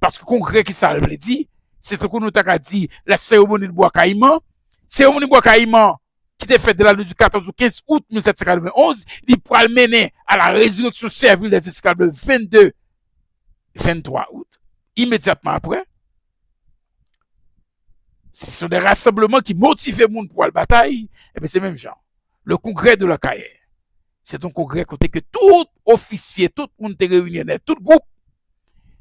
Paske kongrè, ki sa l vle di? Se tankou nou ta ka di la seremoni de Bwa Kayiman. Seremoni Bwa Kayiman, ki te fèt de la nuit du quatorze au quinze août mil sept cent quatre-vingt-onze, li pral mennen a la résurrection servile des esclaves le vingt-deux, vingt-trois août, imedyatman apre. Se sont des rassemblements ki motive moun pou al batay, ebyen, se menm jan. Le congrès de la Cayenne, se yon kongrè kote ke tout ofisye, tout moun te reyini nèt, tout gwoup.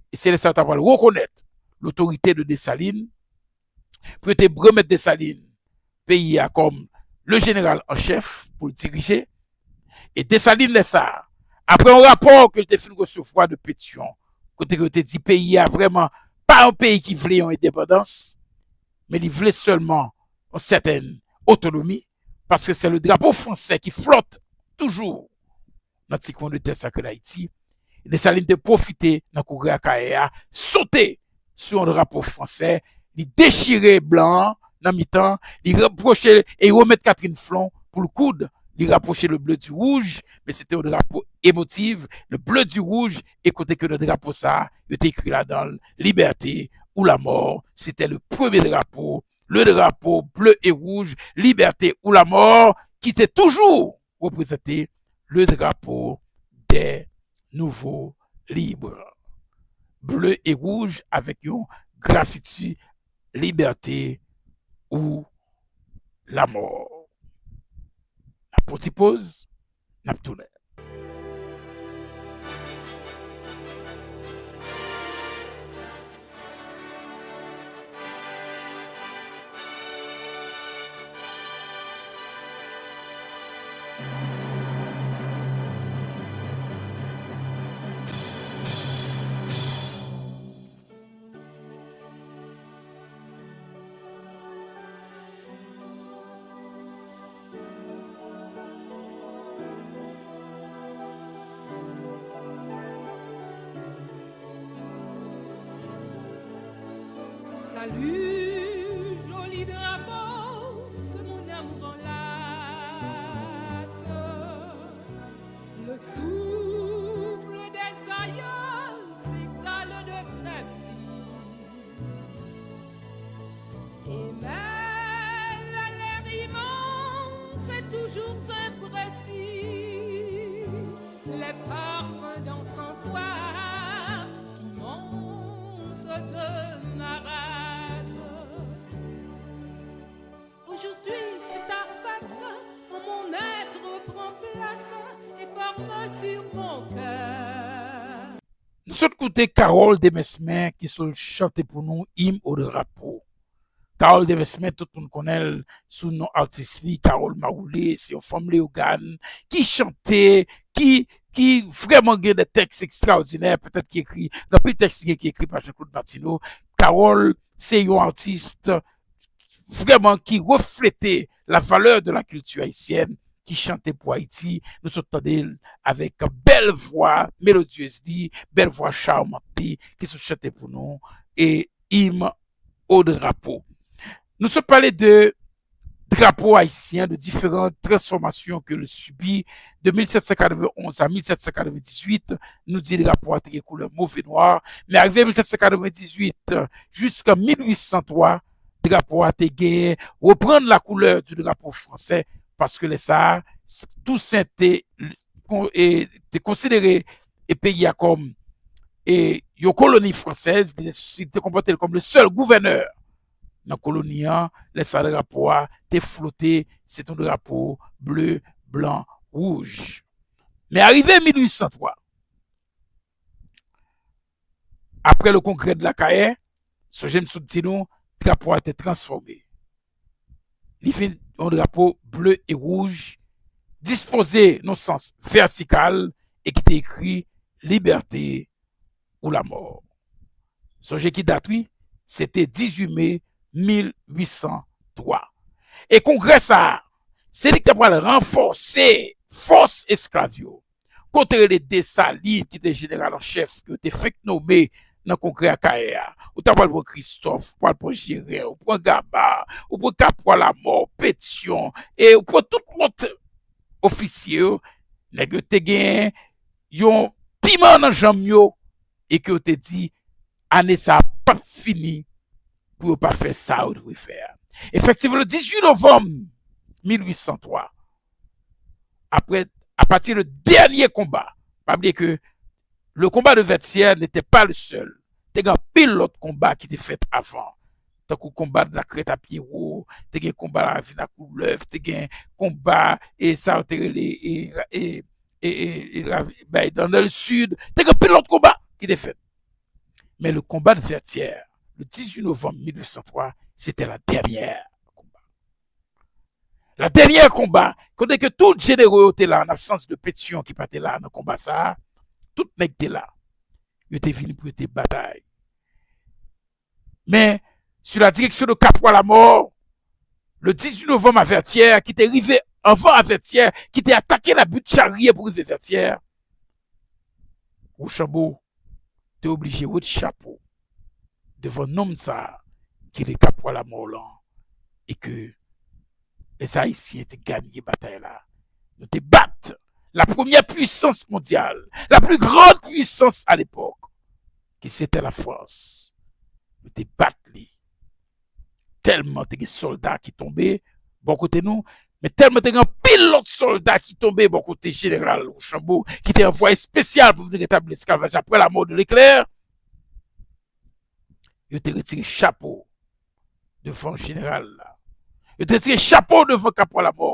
E se lè sa yo ta pral rekonèt lotorite de Desalin, pou yo te remèt Desalin peyi a kòm le jeneral an chèf pou l dirije. E Desalin, lè sa a, apre yon rapò ke l te fin resevwa de Petyon, kote ke yo te di peyi a vrèman pa yon peyi ki vle yon endepandans, men li vle sèlman yon sètèn otonomi, paske se le drapo fransè ki flòt toujou nan ti kwen de tè sakre Dayiti. Desalin te pwofite nan kongrè a Kayè a, sote sou yon drapo fransè, li dechire blan an nan mitan, li rapwoche e remèt Catherine Flon pou l koud. Li rapwoche le bleu du rouge, men se te yon drapo emotif, le bleu du rouge, e kote ke nan drapo sa a, yo te ekri ladan l Liberté ou la mort. Se te le premye drapo, le drapeau bleu et rouge, Liberté ou la mort, ki te toujou reprezante le drapeau des nouveaux libres. Bleu et rouge avèk yon grafiti Liberté ou la mort. N ap pran ti poz, n ap tounen. Salut, joli drapeau que mon amour enlace. Le souffle des aïeux s'exhale de tes plis. Et mêle à l'air immense et toujours imprécis les parfums d'encensoir qui montent de ma race. Aujourd'hui, c'est ta fête, quand mon être prend place et forme sur mon cœur. Nou sot koute Carole Demesmin ki sot chante pou nou Hymne au drapeau. Carole Demesmin, tout moun konnen l sou non atis li, Carole Maroulé, se yon fanm Leyogàn ki chante, ki, ki vrèman gen de tèks ekstraòdinè, petèt ki ekri, gen anpil tèks ki, ki ekri pa Jean-Claude Martineau. Carole, se yon atis vrèman ki reflete la valeur de la culture haïtienne, ki chante pou Ayiti. Nou sot tande l avèk bèl vwa meledyez li, bèl vwa chawmant li, ki sot chante pou nou, e Hymne au drapeau. Nou sot pale de drapo ayisyen, de diferan transfòmasyon ke l sibi de mil sèt san katrevenn onz a mil sèt san katrevendizuit. Nou di drapo a te gen koulè move nwa, men arive mil sèt san katrevendizuit jiska mil uit san twa, drapo a te gen, reprann la couleur du drapeau français, paske lè sa a, Tousen te, kon- e, te konsidere e peyi a kòm e yon koloni fransèz, li te, li te konpòte l kòm le seul gouvènè nan koloni an, lè sa drapo a te flote, se te yon drapo ble, blan, wouj. Men arive mil uit san twa, apre le congrès de la Cayenne, sonje m sot di nou, drapo a te transfòme. Li vin yon drapo ble e wouj, dispoze nan sans vètikal e ki te ekri Liberté ou la mort. Sonje ki dat, wi, se te dizuit me mil uit san twa. E kongrè sa a, se li ki ta pral ranfòse fòs esklav yo. Kote rele Desalin, ki te jeneral an chèf, ke yo te fenk nome nan kongrè a Kayè a. Ou ta pral pran Kristòf, ou pral pran Jerè, ou pran Gaba, ou pran Kapwa Lamò, Petyon, e ou pran tout lòt ofisye yo. Nèg yo te gen yon piman nan janm yo, e ke yo te di, ane sa a p ap fini pou yo pa fè sa yo dwe fè a. Efektivman, le dizuit novanm mil uit san twa, apre, apati de dènye konba, pa bliye ke le combat de Vertières n'était pas le seul. Te gen anpil lòt konba ki te fèt avan, tankou konba de la Crête à Pierrot, te gen konba Ravine à Couleuvre, te gen konba, e sa yo te rele, e, e, e, e, e, Ravi-, bay, dans le sud, te gen anpil lòt konba ki te fèt. Men le combat de Vertières, le dizuit novanm mil uit san twa, se te la dènyè konba. La dènyè konba, kote ke tout jenero yo te la, an absans de Petyon ki pa te la nan konba sa a, tout nèg te la. Yo te vini pou yo te batay. Men, sou la direksyon de Kapwa Lamò, le dizuit novanm a Vertières, ki te rive anvan a Vertières, ki te atake la butte Charrier pou rive Vertières, Wochanbo te oblije wete chapo devan nonm sa a ki rele Kapwa Lamò lan, e ke les Haïtiens te ganye batay la. Nou te bat la première puissance mondiale, la plus grande puissance à l'époque, qui c'était la France. Nou te bat li. Tèlman te gen sòlda ki tonbe bò kote nou, men tèlman te gen anpil lòt sòlda ki tonbe bò kote jeneral Wochanbo, ki te anvwaye espesyal pou vin retabli lesklavaj apre lamò de Leclerc, yo te retire chapo devan jeneral la. Yo te retire chapo devan Kapwa Lamò.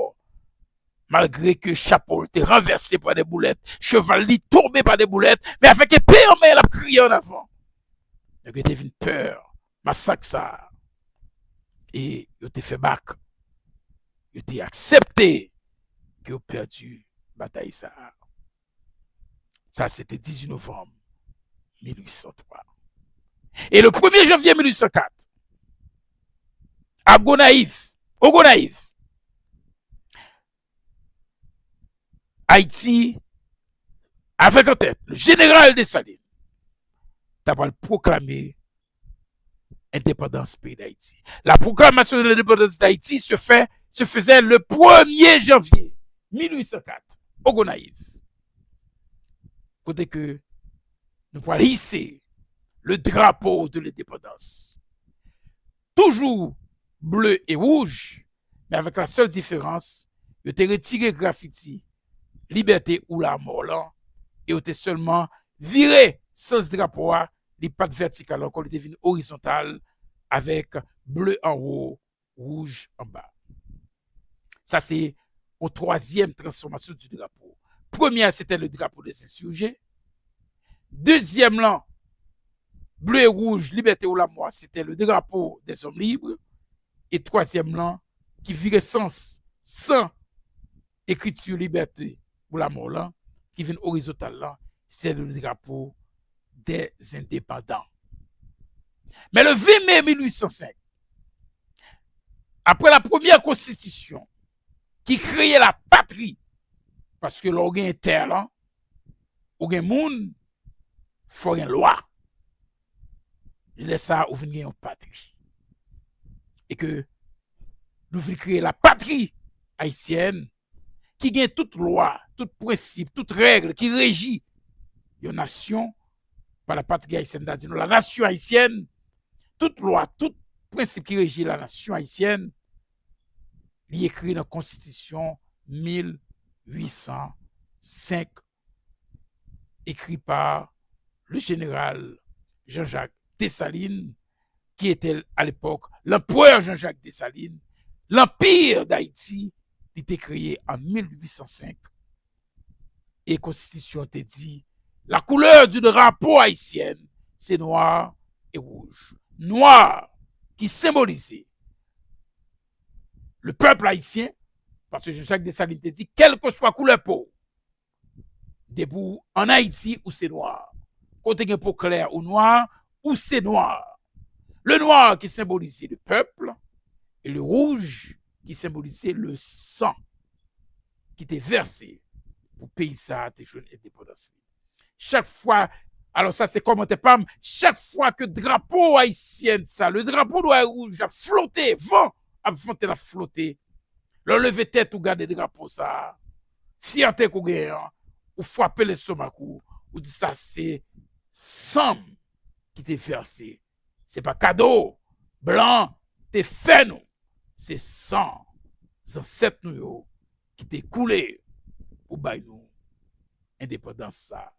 Malgre ke chapo l te ranvèse pa de boulèt, cheval li tonbe pa de boulèt, men avèk epe an men l ap kriye an avan. Nèg yo te vin pè masak sa a. E yo te fè bak. Yo te aksepte ke yo pèdi batay sa a. Sa, se te dizuit novanm mil uit san twa. E le premye janvye mil uit san kat, a Gonayiv, o Gonayiv, Ayiti, avèk an tèt, le jeneral Desalin, ta pral pwoklame endepandans peyi Dayiti. La proclamation de l'indépendance d'Haïti se fait, se faisait le premye janvye mil uit san kat, o Gonayiv. Kote ke nou pral hise le drapo de lendepandans. Toujou ble e wouj, men avèk la sèl diferans, yo te retire grafiti Libète ou Lamò lan, e yo te sèlman vire sans drapo a, li pa t vètikal ankò, li te vin orizontal avèk ble anwo, wouj anba. Sa se yon twazyèm transfòmasyon di drapo. Premyè a, se te le drapo des insurgés. Dezyèm lan, ble e wouj, Libète ou Lamò, se te le drapo des hommes libres. E twazyèm lan, ki vire sans san ekriti Libète ou Lamò lan, ki vin orizontal lan, se le drapo des indépendants. Men le ven me mil uit san senk, apre la premyè konstitisyon ki kreye la patri, paske lè w gen tè lan, ou gen moun, fò gen lwa. Lè sa a, ou vin gen yon patri. E ke nou vin kreye la patri ayisyèn, ki gen tout lwa, tout prensip, tout règ ki reji yon nasyon pa la patri ayisyèn, ta di nou la nasyon ayisyèn, tout lwa, tout prensip ki reji la nasyon ayisyèn, li ekri nan konstitisyon mil uit san senk, écrit par le général Jean-Jacques Dessalines, qui était à l'époque l'empereur Jean-Jacques Dessalines, l'Empire d'Haïti, li te kreye an mil uit san senk. E konstitisyon te di, la couleur du drapeau haïtien, c'est noir et rouge. Noir ki senbolize le peuple haïtien, paske Jean-Jacques Dessalines te di, kèlkeswa koulè po, depi w ann Ayiti, ou se nwa. Kote gen po klè ou nwa, ou se nwa. Le noir ki senbolize le pèp, e le wouj ki senbolize le san ki te vèse pou peyi sa a te jwenn endepandans li. Chak fwa, alò sa se kòmantè pa m, chak fwa ke drapo ayisyen sa, le drapo nwa e wouj ap flote, van ap vante, l ap flote, lè w leve tèt ou gade drapo sa a, fyète ke w genyen an, ou frape lestomak ou, ou di sa se san m ki te vèse. Se pa kado blan te fè nou. Se san zansèt nou yo ki te koule pou bay nou endepandans sa a.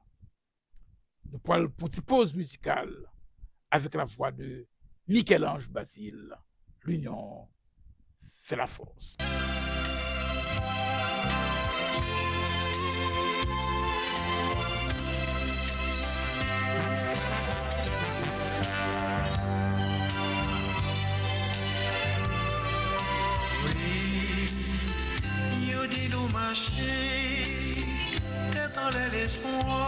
Nou pral pou ti poz mizikal avèk la vwa de Michel-Ange Basile, L'union fait la force. Wi, yo di nou mache tèt anlè, lespwa,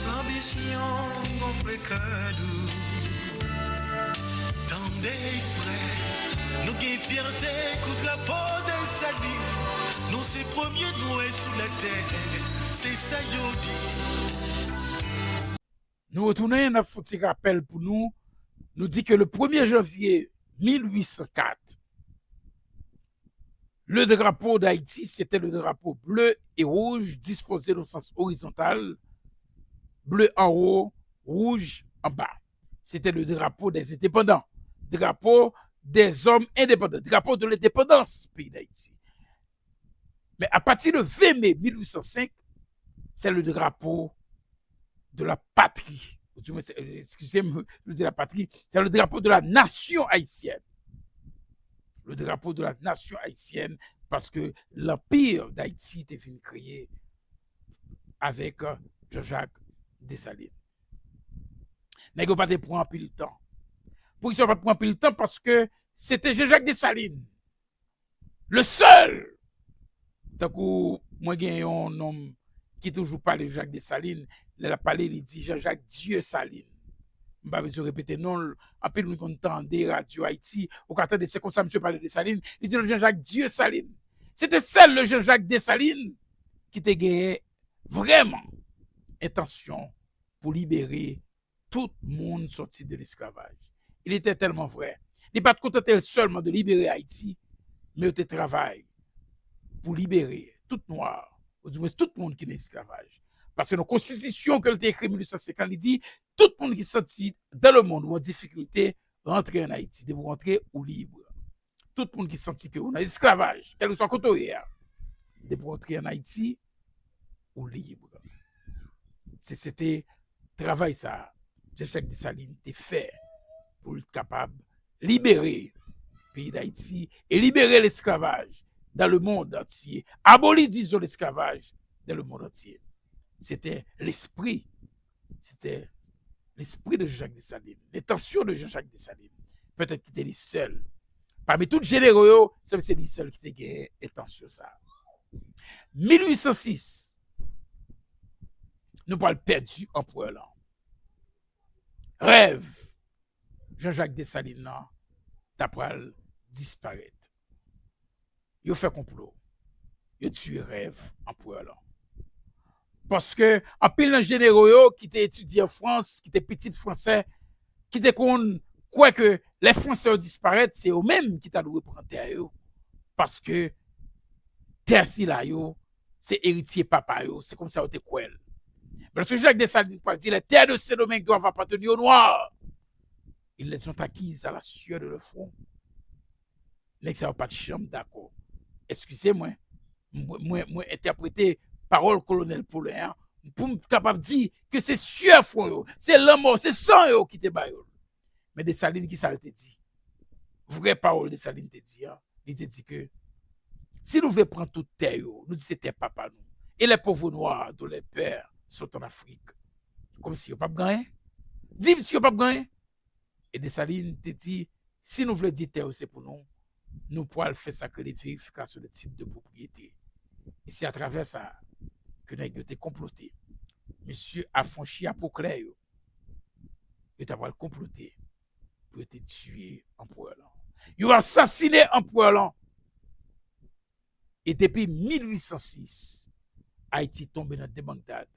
lanbisyon gonfle kè nou. Tande, frè, nou gen fyète kou drapo Desalin. Nou se premye nwè sou latè, se sa yo di. Nou retounen, n ap fè yon ti rapèl pou nou. Nou di ke le premye janvye mil uit san kat, le drapeau d'Haïti, c'était le drapeau bleu et rouge disposé dans le sens horizontal, bleu en haut, rouge en bas. C'était le drapeau des indépendants, drapeau des hommes indépendants, drapeau de l'indépendance peyi Dayiti. Men apati de ven me mil uit san senk, c'est le drapeau de la patrie. Ou di mwen, excusez-moi, je dis la patrie, c'est le drapeau de la nation haïtienne. Le drapeau de la nation haïtienne, paske Lanpir Dayiti te vin kreye avèk, euh, Jean-Jacques Dessalines. Nèg yo pa te pran anpil tan. Poukisa yo pa t pran anpil tan? Paske se te Jean-Jacques Dessalines, le seul. Tankou mwen gen yon nonm ki toujou pale Jean-Jacques Dessalines, lè l ap pale, li di Jean-Jacques Dieusalines. M pa bezwen repete non l. Anpil moun konn tande Radio Haïti, ou ka tande, se konsa misye pale Dessalines, li di l Jean-Jacques Dieusalines. Se te sèl le Jean-Jacques Dessalines ki te genyen vrèman entansyon pou libere tout moun sòti de lesklavaj. Il était tellement vrai. Li pa t kontante l sèlman de libere Ayiti, men yo te travay pou libere tout nwa, ou dimwens tout moun ki nan esklavaj. Paske nan konstitisyon ke l te ekri mil uit san senk lan, li di, tout moun ki santi dans le monde ou en difficulté, rentre en Haïti. Depi w rantre, ou lib. Tout moun ki santi ke ou nan esklavaj, kèlkeswa kote w ye a, depi w rantre an Ayiti, ou lib. Se, se te travay sa a Jean-Jacques Dessalines te fè pou l kapab libere peyi Dayiti e libere lesklavaj dans le monde entier, aboli, dizon, lesklavaj dans le monde entier. Se te lespri, se te lespri de Jean-Jacques Dessalines, lentansyon de Jean-Jacques Dessalines. Petèt ki te li sèl. Pami tout jenero yo, se, se li sèl ki te gen entansyon sa a. Mil uit san sis, nou pral pèdi anperè lan. Rèv Jean-Jacques Dessalines lan ta pral disparèt. Yo fè konplo. Yo tiye rèv anperè lan. Paske anpil nan jenero yo ki te etidye an Frans, ki te pitit fransè, ki te konn kwè ke lè Fransè yo disparèt, se yo menm ki ta dwe pran tè yo. Paske tè sila yo, se eritye papa yo, se konsa yo te kwè l. Men lòske Jean-Jacques Dessalines pral di, les terres de Saint-Domingue doivent appartenir aux Noirs, ils les ont acquises à la sueur de leur front. Nèg sa yo pa t janm dakò. Eskize mwen, mwen, mwen, mwen entèprete pawòl Kolonèl Paulin an pou m kapab di ke se syè fwon yo, se lanmò, se san yo ki te ba yo l. Men Desalin, ki sa l te di? Vrè pawòl Desalin te di an, li te di ke si nou vle pran tout tè yo, nou di se tè papa nou, et les pauvres noirs dont les pères sont en Afrique, kòmsi yo p ap gen anyen? Di m si yo p ap gen anyen? E Desalin te di, si nou vle di tè yo se pou nou, nou pral fè sa k rele verifikasyon de tit de pwopriyete. E se atravè sa ke nèg yo te konplote. Mesye afranchi a po klè yo, yo ta pral konplote pou yo te tiye anperè lan. Yo asasine anperè lan. E depi mil uit san sis, Ayiti tonbe nan debandad,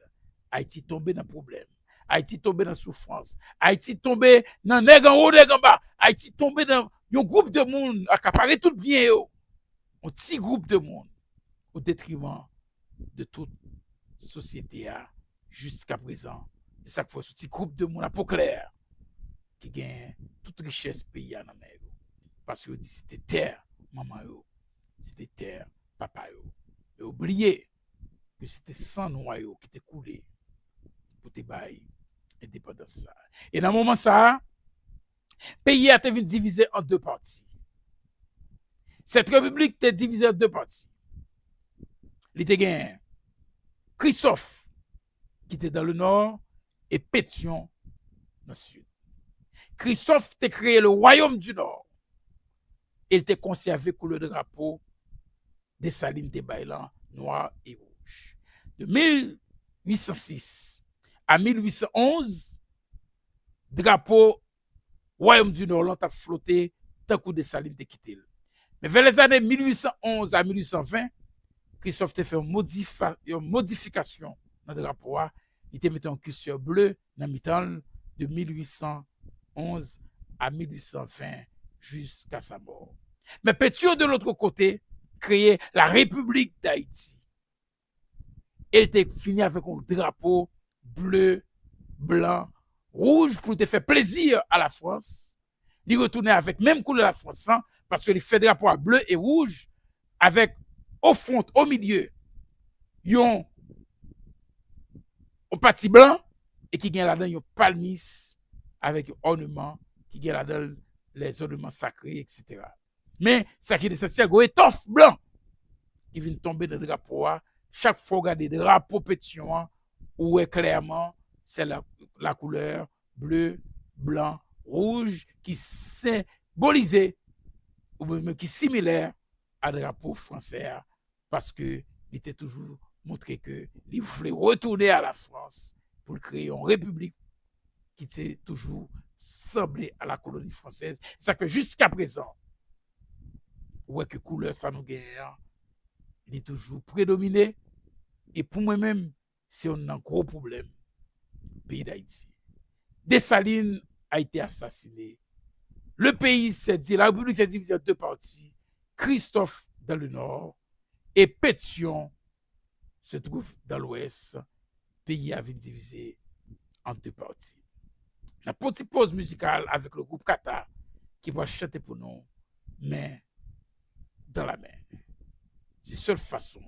Ayiti tonbe nan pwoblèm, Ayiti tonbe nan soufrans, Ayiti tonbe nan nèg anwo, nèg anba, Ayiti tonbe nan yon gwoup de moun akapare tout byen yo, yon ti gwoup de moun, o detriman de tout sosyete a jiska prezan. Se sa k fè se yon ti gwoup de moun a po klè ki gen tout richès peyi a nan men yo. Paske yo di se te tè manman yo, se te tè papa yo. Men yo bliye ke se te san nwa yo ki te koule pou te bay endepandans sa a. E nan moman sa a, peyi a te vin divize an de pati. Sèt repiblik te divize an de pati. Li te gen Kristòf, ki te dans le nord, e Petyon nan sid. Kristòf te kreye le Royaume du Nord e l te konsève koulè drapo Desalin te bay lan, nwa e wouj. De mil uit san sis a mil uit san onz, drapo Wayòm di Nò lan t ap flote tankou Desalin te kite l. Men vè lèzane mil uit san onz a mil uit san ven, Kristòf te fè yon modifa-, yon modifikasyon nan drapo a. Li te mete yon kisè ble nan mitan l de mil uit san onz a mil uit san ven jiska sa mò. Men Petyon, de lòt kote, kreye la République d'Haïti. E l te fini avèk yon drapo ble, blan, wouj pou l te fè plezi a Lafrans. Li retounen avèk menm koulè Lafrans lan, paske li fè drapo a ble e wouj, avèk o fwon, o milye, yon, yon pati blan, e ki gen ladan yon palmis avèk yon òneman, ki gen ladan lèzòneman sakre, etsetera. Men, sa ki esansyèl, gen yon etòf blan ki vin tonbe nan drapo a. Chak fwa w gade drapo Petyon an, ou wè klèman, se la, la couleur bleu, blanc, rouge ki senbolize, oubyen menm ki similè a drapo fransè a, paske li te toujou montre ke li vle retounen a Lafrans pou l kreye yon repiblik ki te toujou sanble a la koloni fransèz. Sa fè jiska prezan, ou wè ke koulè sa nou genyen an, li toujou predomine. E pou mwen menm, se youn nan gwo pwoblèm peyi Dayiti. Desalin a été assassiné. Le pays s'est di-, la République s'est divisée en deux parties. Christophe dans le nord et Pétion se trouve dans l'ouest. Peyi a vin divize an de pati. N ap pran ti poz mizikal avèk le group Kata ki pral chante pou nou Men dans la main. Se sèl fason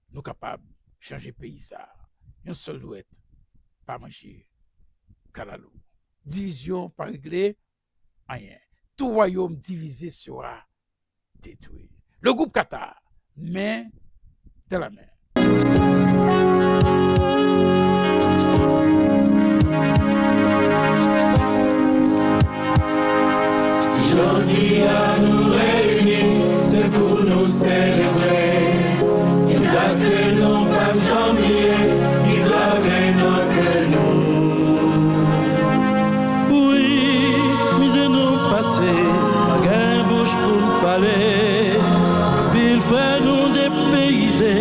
nou kapab chanje peyi sa a. Yon sèl dwèt pa manje kalalou. Divizyon pa regle anyen. Tout royaume divisé sera détruit. Le groupe Kata, Men dans la main. Jodi a nou reyini, se pou nou selebre yon dat ke nou p ap janm bliye, ki grave nan kè nou. Wi, mizè nou pase, pa gen bouch pou n pale. Anpil frè nou depeyize,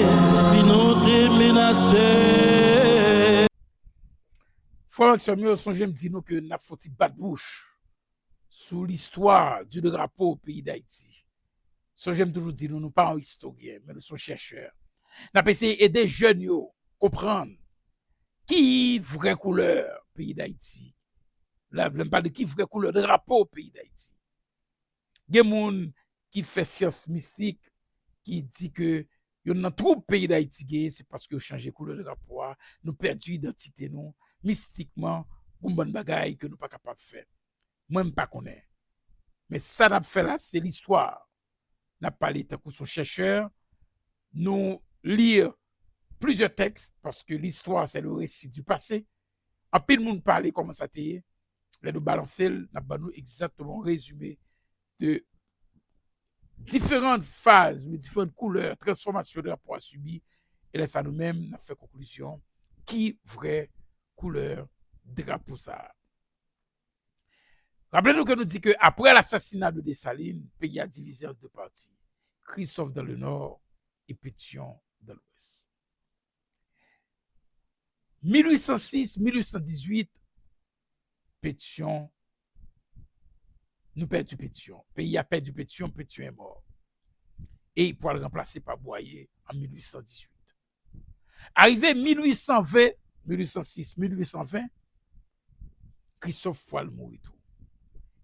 vi nou te menase. Frè m ak sè m yo, sonje m di nou ke n ap fè yon ti bat bouch sou listwa di drapo peyi Dayiti. Sonje m toujou di nou, nou pa yon istoryen, men nou se yon chèchè. N ap eseye ede jèn yo konprann ki vrè koulè peyi Dayiti. La, lè m pale de ki vrè koulè drapo peyi Dayiti. Gen moun ki fè syans mistik, ki di ke youn nan twoub peyi Dayiti genyen, se paske yo chanje koulè drapo a, nou pèdi idantite nou, mistikman, gon bann bagay ke nou pa kapab fè. Mwen, m pa konnen. Men sa n ap fè la, se listwa. N ap pale tankou se yon chèchè. Nou li plizyè tèks, paske l'histoire, c'est le récit du passé. Anpil moun pale kòman sa te ye. Lè nou balanse l, n ap ban nou egzakteman yon rezime de diferan faz, de diferan koulè transfòmasyon drapo a sibi. E lè sa, nou menm, n ap fè konklizyon ki vrè koulè drapo sa a. Raple nou ke nou di ke apre lasasina de Desalin, peyi a divize an de pati, Christophe dans le nord e Pétion dans l'ouest. Mil uit san sis, mil uit san dizuit, Pétion, nou pèdi Pétion. Peyi a pèdi Pétion, Pétion est mort. E li pral ranplase pa Bwaye an mil uit san dizuit. Arive mil uit san ven, mil uit san sis, mil uit san ven, Christophe pral mouri tou.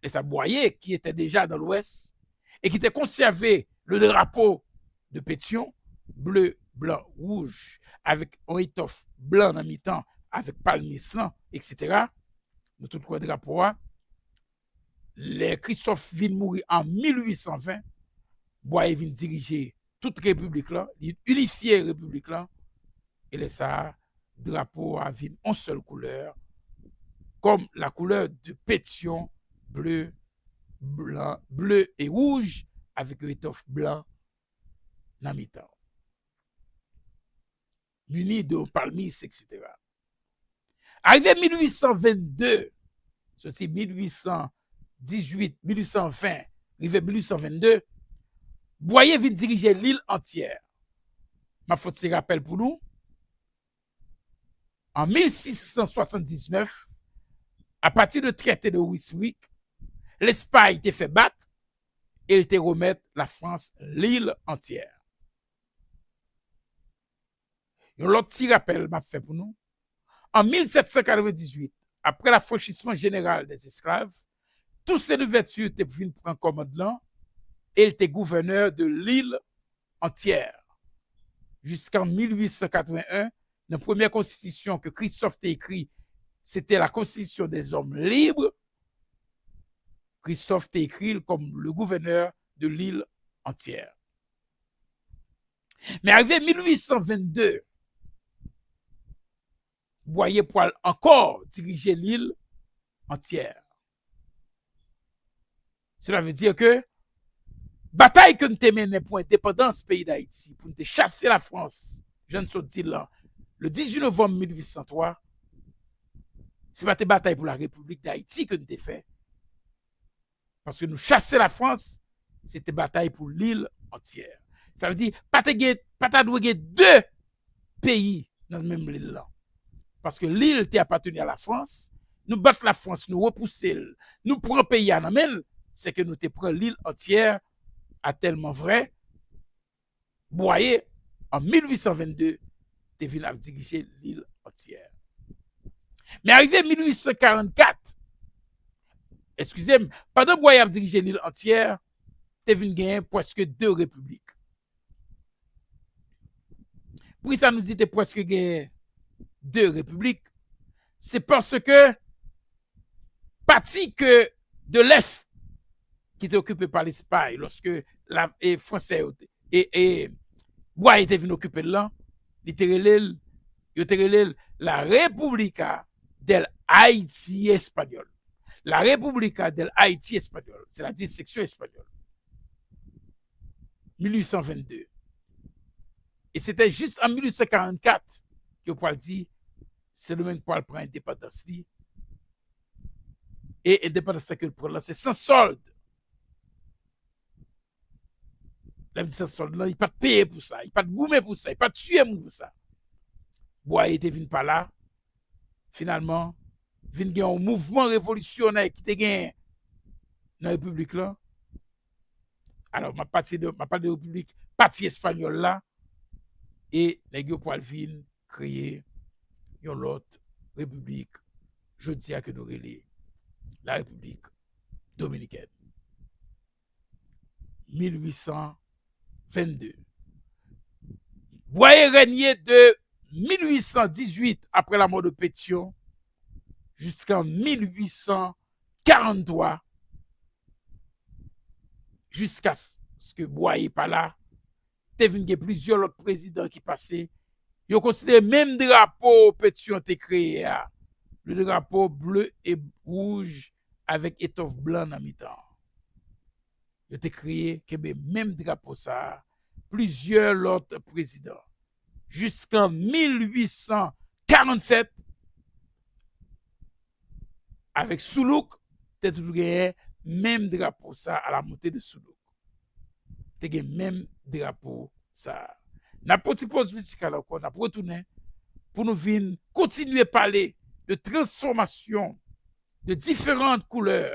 E sa Bwaye, ki était déjà dans l'ouest, e ki te konsève le drapeau de Pétion, bleu, blanc, rouge, avèk yon etòf blan nan mitan, avèk palmis lan, etsetera. Nou tout kwè drapo a. Lè Christophe vin mouri an mil uit san ven, Bwaye vin dirije tout repiblik lan, li inifye repiblik lan, e lè sa a, drapo a vin yon sèl koulè, comme la couleur de Pétion, bleu, blanc, bleu et rouge, avèk yon etòf blan nan mitan. Muni de yon palmis, etsetera. Arive mil uit san vennde, soti mil uit san dizuit, mil uit san ven, rive mil uit san vennde, Bwaye vin dirije lil antyè. M ap fè yon ti rapèl pou nou. An mil sis san swasanndiznèf, apati de traité de Ryswick, Lespay te fè bak e l te remèt Lafrans lil antyè. Yon lòt ti rapèl m ap fè pou nou. An mil sèt san katrevendizuit, apre lafranchisman jeneral dèzesklav, Toussaint Louverture te vin pran kòmand lan e l te gouvènè de lil antyè. Jiskan mil uit san katreven en, nan premyè konstitisyon ke Christophe te ekri, se te la Constitution des hommes libres, Christophe te ekri l kòm le gouvènè de lil antyè. Men arive mil uit san vennde, Bwaye pral ankò dirije lil antyè. Cela veut dire que batay ke nou te mennen pou endepandans peyi Dayiti, pou nou te chase Lafrans, jan n sot di l lan, le dizuit novanm mil uit san twa, se pa te batay pou la Repiblik Dayiti ke nou te fè. Paske nou chase Lafrans, se te batay pou lil antyè. Sa vle di, pa te gen, pa ta dwe gen de peyi nan menm lil lan. Paske lil te apateni a Lafrans, nou bat Lafrans, nou repouse l, nou pran peyi a nan men l, se ke nou te pran lil antyè, a tèlman vrè, Bwaye, an mil uit san vennde, te vin ap dirije lil antyè. Men arive mil uit san karannkat, eskize m, pandan Bwaye ap dirije lil antyè, te vin genyen prèske de repiblik. Poukisa nou di te prèske genyen de repiblik? Se paske pati ke de lès ki te okipe pa Lespay, lòske la, e, Fransè yo te, e, e, Bwaye te vin okipe l lan, li te rele l, yo te rele l La República del Haití Español. La República del Haití Español, sètadi seksyon espanyòl. Mil uit san vennde. E se te jis an mil uit san karannkat, yo pral di, Sendomeng pral pran endepandans li. E endepandans sa ke l pran lan, se san sòld. Lè m di san sòld lan, li pa t peye pou sa, li pa t goumen pou sa, li pa t tiye moun pou sa. Bwaye te vin pa la, finalman, vin gen yon mouvman revolisyonè ki te genyen nan repiblik lan. Alò, m ap pati de, m ap pale de repiblik pati espanyòl la, e nèg yo pral vin kreye yon lòt repiblik, jodi a ke nou rele la Repiblik Dominikèn. Mil uit san vennde. Bwaye règne de mil uit san dizuit, après la mort de Pétion, jusqu'en mil uit san karant twa, jiskaske Bwaye pa la, te vin gen plizyè lòt prezidan ki pase, yo konsidere menm drapo Petyon te kreye a, le drapo ble e wouj avèk etòf blan nan mitan. Yo te kreye, kenbe menm drapo sa a, plizyè lòt prezidan. Jiskan mil uit san karant sèt, avèk Soulouk, te toujou genyen menm drapo sa a, à la montée de Soulouk. Te gen menm drapo sa a. N ap pran ti poz mizikal ankò, n ap retounen pou nou vin kontinye pale de transfòmasyon de diferan koulè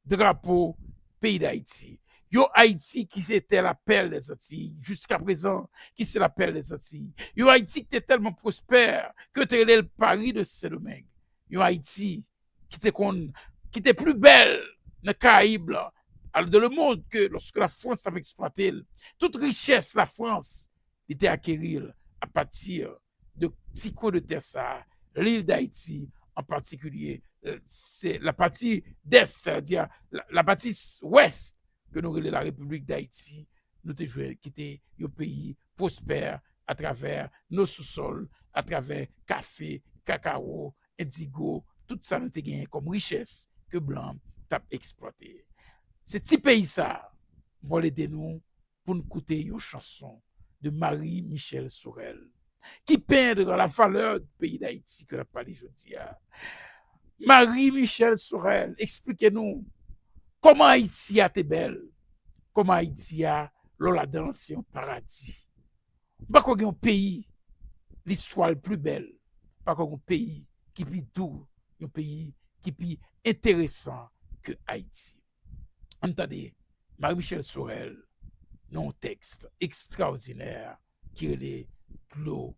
drapo peyi Dayiti. Yon Ayiti ki se te la perle des Antilles, jiska prezan, ki se la perle des Antilles. Yon Ayiti ki te tèlman pwospè ke yo te rele l Paris de Sendomeng. Yon Ayiti ki te konn, ki te pli bèl nan Karayib la, al dans le monde, ke lòske Lafrans t ap eksplwate l. Tout richès Lafrans, li te akeri l apati de ti kwen de tè sa a, lil Dayiti an patikilye, euh, se la pati dès, sètadi la, la pati s-, wès ke nou rele la Repiblik Dayiti, nou te jwenn ki te yon peyi pwospè atravè nos sous-sols, atravè kafe, kakawo, endigo, tout sa nou te genyen kòm richès ke blan t ap eksplwate. Se ti peyi sa a, m pral ede nou pou n koute yon chanson de Marie Michelle Sorel, ki pend la valè peyi Dayiti ke n ap pale jodi a. Marie Michelle Sorel, eksplike nou kòman Ayiti a te bèl, kòman Ayiti a, lè w ladan l, se yon paradi. M pa kwè gen yon peyi, listwa l pli bèl, m pa kwè gen yon peyi ki pi dou, yon peyi ki pi enteresan ke Ayiti. Ann tande Marie Michelle Sorel nan yon tèks ekstraòdinè ki rele Dlo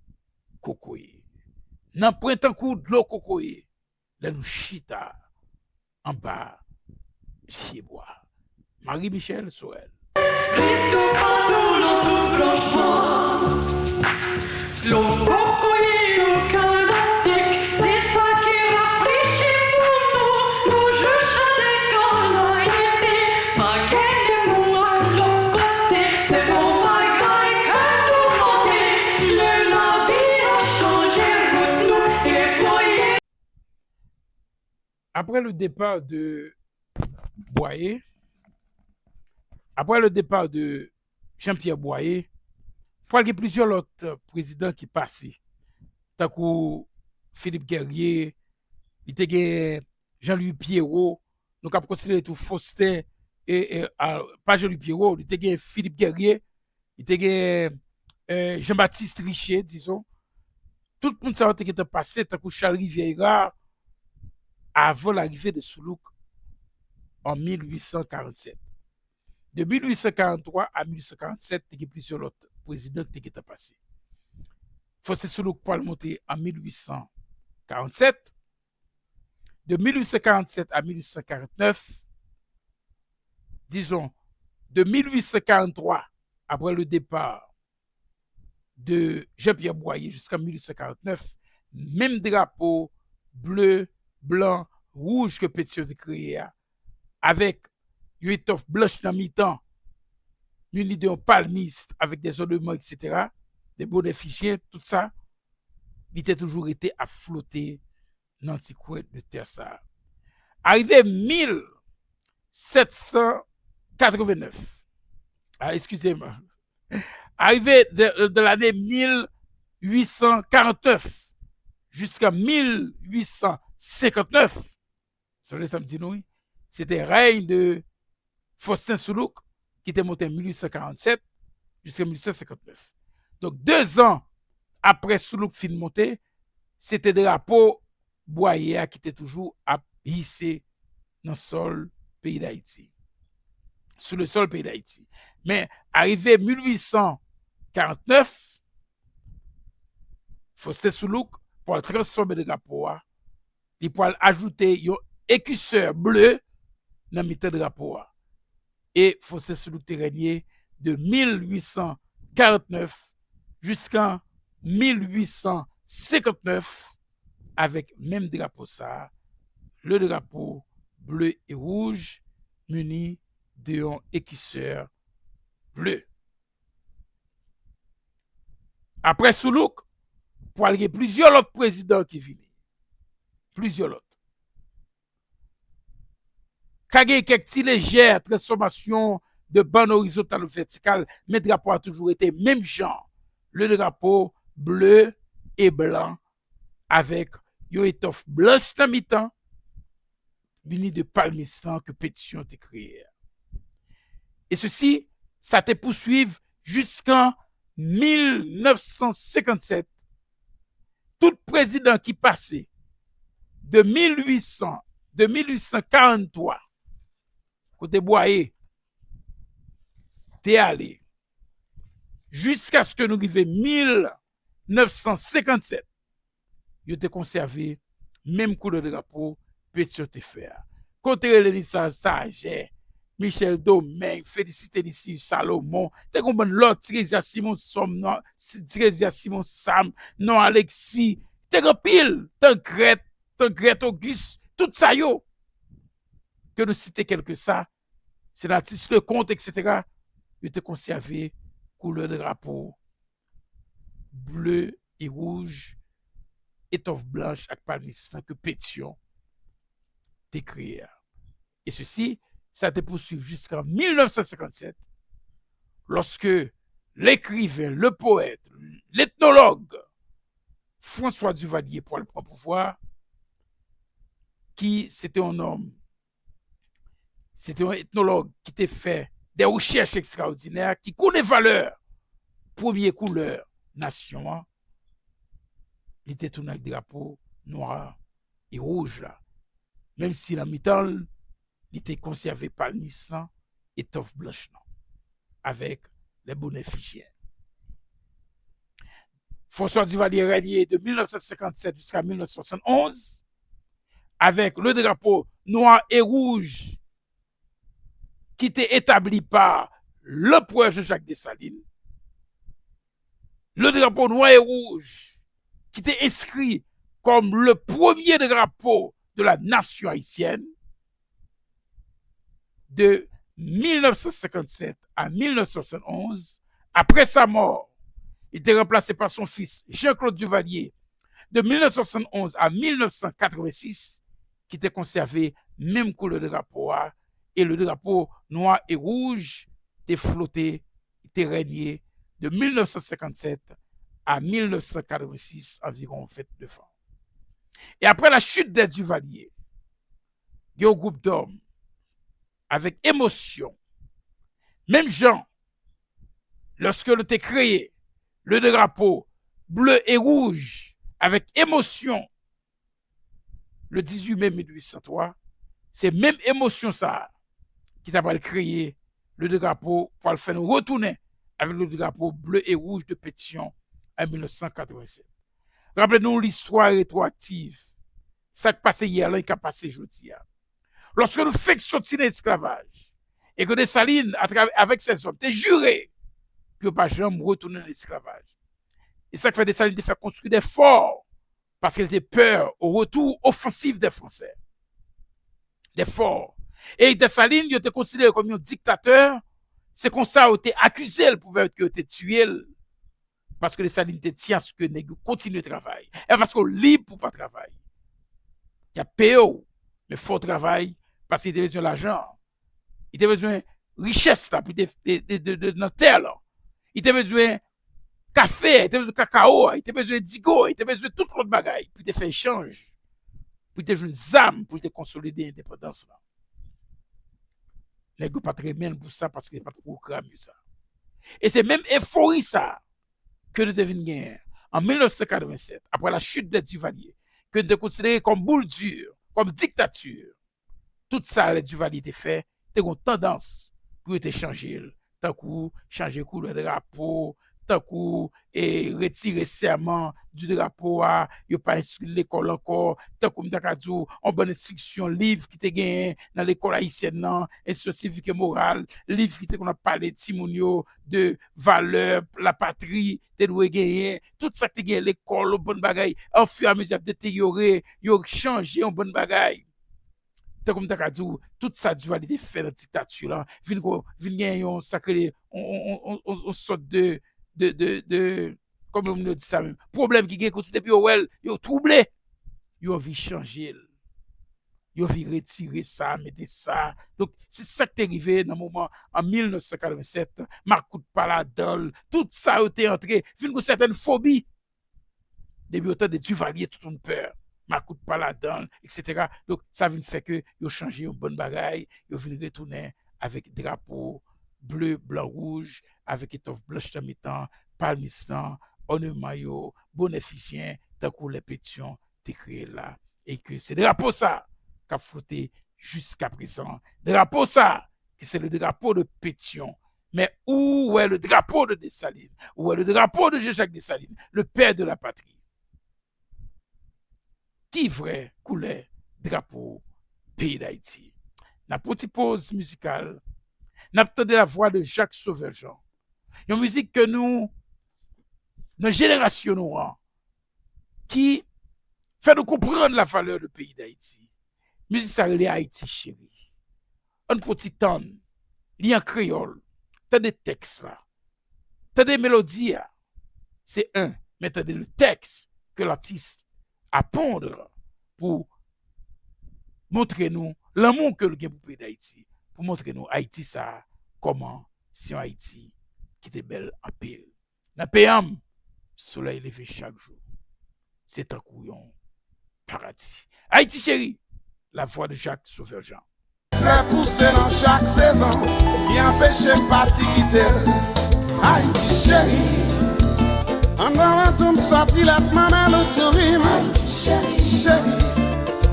Kokoye. Nanpwen tankou dlo kokoye, lè nou chita anba pyebwa. Marie Michelle Sorel. Plis tou ka dou nan tout branchman. Dlo kokoye, okenn asèk, se sa ki rafrechi pou nou. Nou jis chante ann Ayiti, pa genyen mou ak lòt kote. Se bon bagay ke nou mande, lè lavi a chanje wout nou e voye. Après le départ de Boyer, après le départ de Jean-Pierre Boyer, pral gen plizyè lòt prezidan ki pase, tankou Philippe Guerrier, li te gen Jean-Louis Pierrot, nou kab konsidere tou Faustin, e, e, a, pa Jean-Louis Pierrot, li te gen Philippe Guerrier, li te gen, euh, Jean-Baptiste Richer, dizon. Tout moun sa yo te gentan pase, tankou Charles Rivière Hérard, avant l'arrivée de Soulouk en mil huit cent quarante-sept. De mil huit cent quarante-trois à mil huit cent quarante-sept, te gen plizyè lòt prezidan ki te gentan pase. Faustin Soulouk pral monte an mil huit cent quarante-sept. De mil huit cent quarante-sept à mil huit cent quarante-neuf, disons, de mil huit cent quarante-trois, après le départ de Jean-Pierre Boyer jusqu'en mil huit cent quarante-neuf, menm drapo ble, blan, wouj ke Pétion te kreye a, avèk yon etòf blanch nan mitan, mini de yon palmis avèk des ornements, et cetera, de bonè fijyen, tout sa, li te toujou rete ap flote nan ti kwen de tè sa a. Arive mil sèt san katrevennnèf, ah, excusez-moi, arive de, de lane mil uit san karantnèf jiska mil uit san senkantnèf, sonje sa m di nou, wi, se te rèy de Faustin Soulouque, ki te monte an mil uit san karannsèt jiska mil uit san senkantnèf. Donk, dezan apre Soulouque fin monte, se te drapo Boyer a ki te toujou ap hise nan sòl peyi Dayiti, sou le sol peyi Dayiti. Men, arive mil uit san karantnèf, Faustin Soulouque pral transfòme drapo a, li pral ajoute yon ekisè ble nan mitan drapo a. E Faustin Soulouque te règne de mil uit san karantnèf jiska mil uit san senkantnèf avèk menm drapo sa a, le drapo ble e wouj, mini de yon ekisè ble. Apre Soulouk, pral gen plizyè lòt prezidan ki vini. Plizyè lòt. Ka gen kèk ti lejè transfòmasyon de bann orizontal ou vètikal, men drapo a toujou rete menm jan. Le drapo ble e blan avèk yon etòf blanch nan mitan, mini de palmis lan ke Petyon te kreye a. E sesi, sa te pouswiv jiskan mil nèf san senkannsèt. Tout prezidan ki pase de mil uit san, de mil uit san karanntwa, kote Bwaye te ale, jiskaske nou rive mil nèf san senkannsèt, yo te konsève menm koulè drapo Petyon te fè a. Kote rele li sa, Sajè, Michel Domingue, Félicité Lucie Salomon, te gen yon bann lòt, Tirezya Simon Sòm, non, Si-, Tirezya Simon Sam, non, Alexis, te gen anpil, Tangrèt, Tangrèt Auguste, tout sa yo, ke nou site kèlke sa, Senatus Leconte, et cetera, yo te konsève koulè drapo ble e wouj, etòf blanch ak palmis lan ke Petyon te kreye a. E sesi, sa te pouswiv jiskan mil nèf san senkannsèt, lòske lekriven, le powèt, letnològ François Duvalier pral pran pouvwa, ki se te yon nonm, se te yon etnològ ki te fè de rechèch ekstraòdinè, ki konnen valè premye koulè nasyon an, li te tounen ak drapo nwa e wouj la. Menm si nan mitan l, li te konsève palmis lan, etòf blanch lan, avèk les bonnets fijiens. François Duvalier règne de mil nèf san senkannsèt jiska mil nèf san swasannonz, avèk le drapo nwa e wouj ki te etabli pa Lanperè Jean-Jacques Dessalines. Le drapo nwa e wouj ki te enskri kòm le premye drapo de la nation haïtienne de mil nèf san senkannsèt a mil nèf san swasannonz. Apre sa mò, li te ranplase pa son fis Jean-Claude Duvalier de mil nèf san swasannonz a mil nèf san katrevensis, ki te konsève menm koulè drapo a, e le drapo nwa e wouj te flote, te règne de mil nèf san senkannsèt a mil nèf san katrevensis, anviwon venndevan. E apre la chute des Duvalier, gen yon gwoup dòm avèk emosyon. Menm jan, lòske yo te kreye le drapo ble e wouj avèk emosyon le dizuit mai mil uit san twa, se menm emosyon sa a ki ta pral kreye le drapo, pral fè nou retounen avèk le drapo ble e wouj de Petyon an mil nèf san katrevennsèt. Raple nou, listwa retwoaktiv. Sa k pase yè lan, li ka pase jodi a. Lòske nou fenk soti nan esklavaj, e ke Desalin, atrav-, avèk sèzòm, te jire pou yo pa janm retounen nan esklavaj. E sa k fè Desalin te fè konstwi de fò, paske li te pè o retour offensif des Français. De fò. E Desalin, yo te konsidere kòm yon diktatè, se konsa yo te akize l pou pèmèt ke yo te tiye l. Paske Desalin te tyen aske nèg yo kontinye travay. E paske w lib pou pa travay. Y ap peye w, men fò w travay, paske li te bezwen lajan. Li te bezwen richès la pou te, de, de, de, de, nan tè la. Li te bezwen kafe, li te bezwen kakao, li te bezwen digo, li te bezwen tout lòt bagay pou te fè echanj, pou te jwenn zam, pou te konsolide endepandans la. Nèg yo pa t renmen l pou sa, paske se pa t pwogram yo sa. E se menm efori sa ke nou te vin genyen an mil nèf san katrevennsèt, apre la chute des Duvalier, ke nou te konsidere kòm boul di, kòm diktati. Tout sa les Duvalier te fè, te gen tandans pou yo te chanje l, tankou chanje koulè drapo, tankou, e, retire sèman di drapo a, yo pa enskri l lekòl ankò, tankou m ta ka di w, yon bann enstriksyon, liv ki te genyen nan lekòl ayisyèn nan, enstriksyon sivik e moral, liv ki te konn ap pale timoun yo de valè lapatri te dwe genyen, tout sa ki te genyen lekòl, yon bann bagay, ofiramizi ap deteryore, yo chanje yon bann bagay. Tankou m ta ka di w, tout sa Duvalier te fè nan diktati la, vin ko, vin gen yon sa k rele, on, on, on, on, on sòt de, de, de, de, kòman moun yo di sa menm, pwoblèm ki gen, kòmsi depi yo wè l, yo twouble. Yo anvi chanje l. Yo anvi retire sa, mete sa. Donk, se sa k te rive nan moman, an mil nèf san katrevennsèt, makout pa ladan l, tout sa yo te antre, vin gon sètèn fobi. Depi yo tande Duvalier, tout moun pè. Makout pa ladan l, etsetera. Donk, sa vin fè ke yo chanje yon bann bagay, yo vin retounen avèk drapo ble, blan, wouj, avèk etòf blanch nan mitan, palmis lan, òneman yo, bonè Fijyen, tankou lè Petyon te kreye l la. E ke se drapo sa k ap flote jiska prezan. Drapo sa, ki se le drapo de Petyon. Men ou wè le drapo de Desalin, ou wè le drapo de Jean-Jacques Dessalines, le père de la patrie. Ki vrè koulè drapo peyi Dayiti? N ap pran ti poz mizikal. N ap tande la vwa de Jacques Sauveur Jean. Yon mizik ke nou, nan jenerasyon nou an, ki fè nou konprann la valè de peyi Dayiti. Mizik sa rele Ayiti Cheri. Ann pran ti tann li an kreyòl. Tande tèks la. Tande melodi a. Se en, men tande le tèks ke latis a pondre pou montre nou lanmou ke l gen pou peyi Dayiti, pou montre nou Ayiti sa a, kòman se yon Ayiti ki te bèl anpil. Nan peyi an m, solèy leve chak jou. Se tankou yon paradi. Ayiti Cheri, la vwa de Jacques Sauveur Jean. Flè pouse nan chak sezon, ki anpeche m pati kite l. Ayiti Cheri, anndan vantou m sòti lèt manman lout nouri m. Ayiti Cheri, cheri,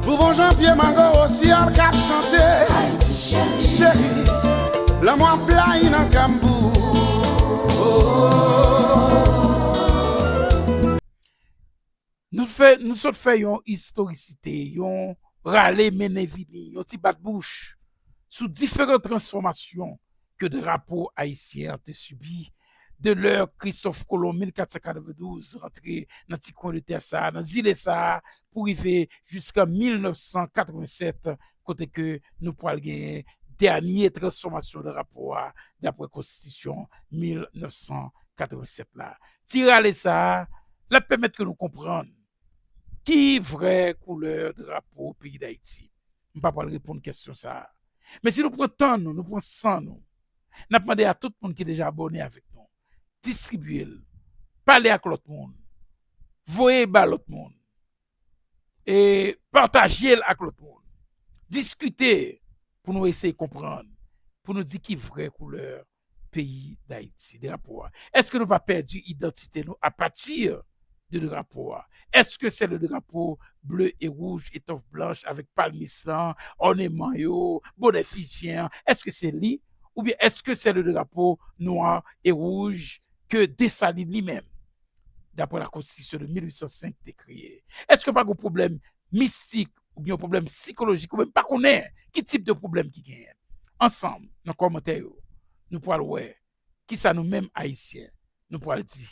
pou bon jan pye mango osiyòl k ap chante. Ayiti Cheri, cheri, lanmou ap blayi nan kè m pou ou. Nou fè, nou sot fè yon istorisite, yon rale mennen vini, yon ti bat bouch sou diferan transfòmasyon ke drapo ayisyen an te sibi, de lè Kristòf Kolon mil kat san katrevendouz rantre nan ti kwen de tè sa a, nan zile sa a, pou rive jiska mil nèf san katrevennsèt, kote ke nou pral genyen dènye transfòmasyon drapo a, daprè konstitisyon mil nèf san katrevennsèt la. Ti rale sa a, l ap pèmèt ke nou konprann ki vrè koulè drapo peyi Dayiti. M pa pral reponn kesyon sa a. Men si nou pran tan nou, nou pran san nou, n ap mande a tout moun ki deja abòne avèk nou, distribye l, pale ak lòt moun, voye ba lòt moun, e pataje l ak lòt moun, diskite pou nou eseye konprann, pou nou di ki vrè koulè peyi Dayiti, drapo a. Èske nou pa pèdi idantite nou apati de drapo a? Èske se le drapo ble e wouj, etòf blanch avèk palmis lan, òneman yo, bonè fijyen an? Èske se li? Oubyen èske se le drapo nwa e wouj ke Desalin li menm, daprè la konstitisyon de mil uit san senk, te kreye? Èske pa gen pwoblèm mistik oubyen yon pwoblèm sikolojik, oubyen m pa konnen ki tip de pwoblèm ki genyen? Ansanm, nan kòmantè yo, nou pral wè kisa nou menm Ayisyen, nou pral di.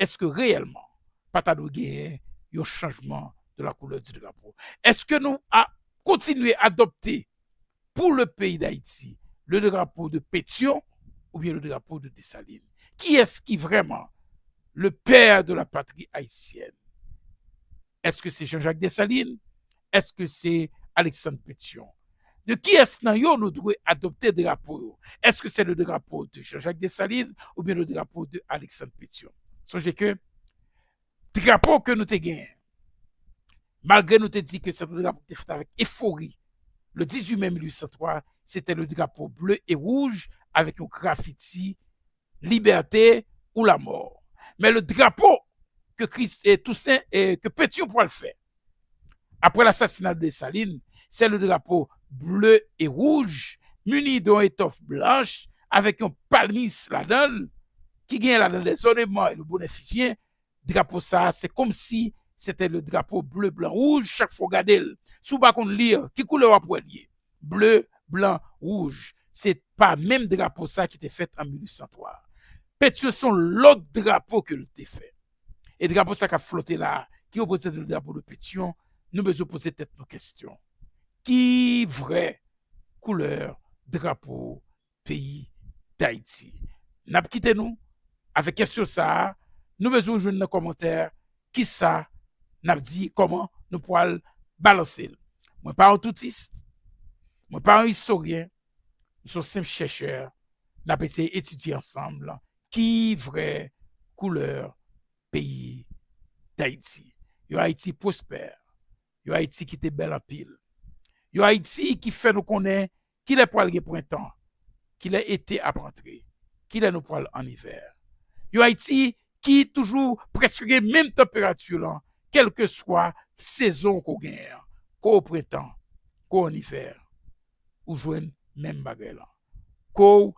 Èske reyèlman pa ta dwe genyen yon chanjman de la couleur du drapeau? Èske nou a kontinye adopte pour le pays d'Haïti le drapeau de Pétion oubyen le drapeau de Dessalines? Kiyès ki vrèman le père de la patrie haïtienne? Èske se Jean-Jacques Dessalines? Èske se Alexandre Pétion? De kiyès nan yo nou dwe adopte drapo yo? Èske se le drapo de Jean-Jacques Dessalines oubyen le drapo de Alexandre Pétion? Sonje ke drapo ke nou te genyen, malgre nou te di ke se yon drapo ki te fèt avèk efori, le dizuit mai mil uit san twa, se te le drapo ble e wouj avèk yon grafiti Liberté ou la mort. Men le drapo ke Kris, e Tousen, e ke Petyon pral fè apre lasasina de Desalin, se le drapo ble e wouj, mini de yon etòf blanch, avèk yon palmis ladan l, ki genyen ladan l dèzòneman e le bonè fijyen. Drapo sa a, se kòmsi se te le drapo ble, blan, wouj, chak fwa w gade l. Si w pa konn li, ki koulè w ap wè l ye? Ble, blan, wouj. Se pa menm drapo sa ki te fèt an mil uit san twa. Petyon se yon lòt drapo ke l te fè. E drapo sa k ap flote la a, ki reprezante le drapo de Petyon, nou bezwen poze tèt nou kesyon. ki vrè koulè drapo peyi Dayiti? N ap kite nou avèk kesyon sa a. Nou bezwen jwenn nan kòmantè kisa n ap di, kòman nou pral balanse l. Mwen pa yon toutis, mwen pa yon istoryen, m se yon senp chèchè, n ap eseye etidye ansanm ki vrè koulè peyi Dayiti. Yon Ayiti pwospè, yon Ayiti ki te bèl anpil, yon Ayiti ki fè nou konnen kilè pral gen prentan, kilè ete ap rantre, kilè nou pral ann ivè. Yon Ayiti ki toujou prèske gen menm tanperati lan, kèlkeswa sezon ke w genyen an, ke w prentan, ke w ann ivè, ou jwenn menm bagay lan. Ke w,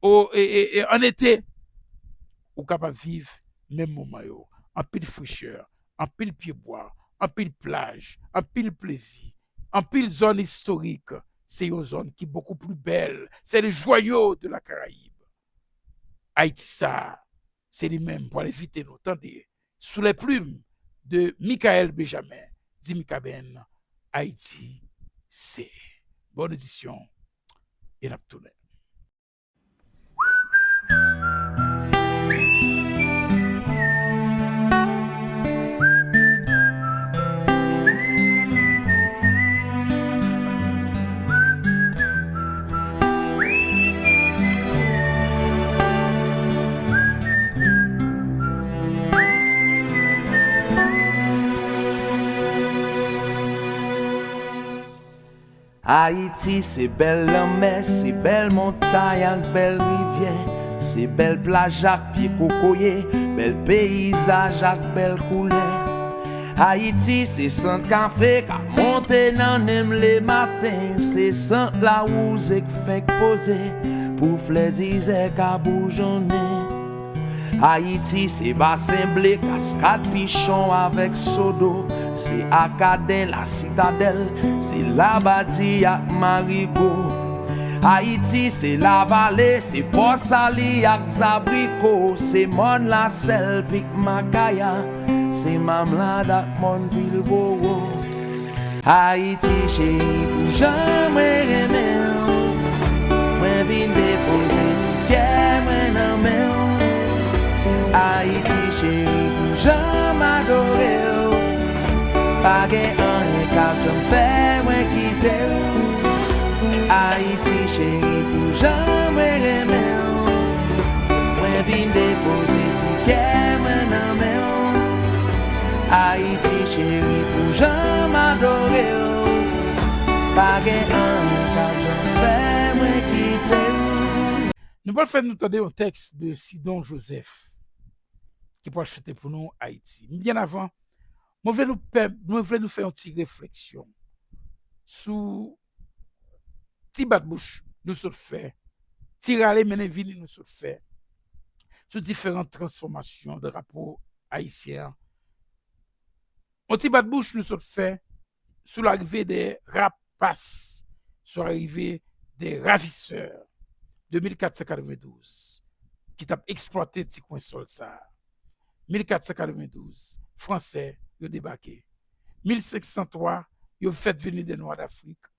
o, e, e, e, ann ete, ou kapab viv menm moman yo. Anpil frechè, anpil pyebwa, anpil plaj, anpil plezi, anpil zòn istorik. Se yon zòn ki bokou pli bèl. C'est le joyau de la Caraïbe. Ayiti sa a, se li menm pral envite nou tande Sous les plumes de Michael Benjamin, di Mikaben, Ayiti se. Bòn odisyon, e n ap tounen. Ayiti se bèl lanmè, se bèl montay ak bèl rivyè, se bèl plaj ak pye kokoye, bèl peyizaj ak bèl koulè. Ayiti se sant kafe k ap monte nan nen m lematen, se sant lawouze k fenk poze pou flè dizè ka boujonnen. Ayiti se basen ble, kaskad Pichon avèk Sodo, se Akaden, Lasitadèl, se Labadi ak Marigo. Ayiti se lavale, se Pòsali ak Zabriko, se mòn Lasèl, Pik Makaya, se Mamlad ak mòn Pilbowo. Ayiti cheri, pou jan mwen renmen w, mwen vin depoze ti kè mwen nan men w. Ayiti cheri, pou jan m adore w, pa gen anyen k ap janm fè mwen kite w. Ayiti cheri, pou jan mwen renmen w, mwen vin depoze ti kè mwen nan men w. Ayiti cheri, pou jan m adore w, pa gen anyen k ap janm fè mwen kite w. Nou pral fè nou tande yon tèks de Sidon Joseph ki pral chante pou nou Ayiti. Men byen avan, mwen vle nou pè, mwen vle nou fè yon ti refleksyon sou ti bat bouch nou sot fè, ti rale mennen vini nou sot fè sou diferan transfòmasyon drapo ayisyen an. Yon ti bat bouch nou sot fè sou larive de rapas, sou larive de ravisè de mil kat san katrevendouz ki t ap eksplwate ti kwen sòl sa a. Mil kat san katrevendouz, Fransè yo debake. Mil senk san twa, yo fèt vini de Nwa Dafrik.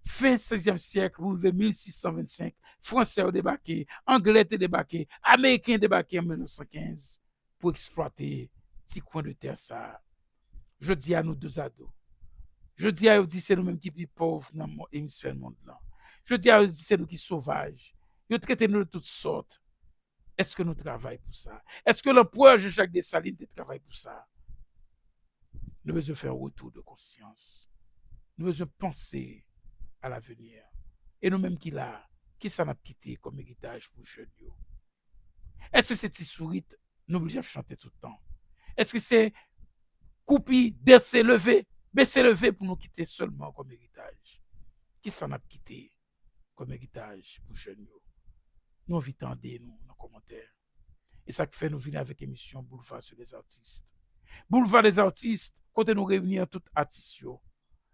Fen sèzyèm syèk pou rive mil sis san vennsenk, Fransè yo debake, Anglè te debake, Ameriken debake an mil nèf san kenz pou eksplwate ti kwen de tè sa a. Jodi a, nou dozado. Jodi a, yo di se nou menm ki pi pòv nan mo-, emisfè mond lan. Jodi a, yo di se nou ki sovaj. Yo trete nou de tout sòt. Èske nou travay pou sa? Èske Lanperè Jean Jacques Dessalines te travay pou sa? Nou bezwen fè yon retou de konsyans. Nou bezwen panse a lavenir. E nou menm ki la, kisa n ap kite kòm eritaj pou jèn yo? Èske se ti sourit nou oblije ap chante tout tan? Èske se koupi, danse, leve, bese leve pou nou kite sèlman kòm eritaj? Kisa n ap kite kòm eritaj pou jèn yo? Nou anvi tande nou nan kòmantè. E sa k fè nou vini avèk emisyon Boulevard sur les artistes. Boulevard des artistes, kote nou reyini an tout atis yo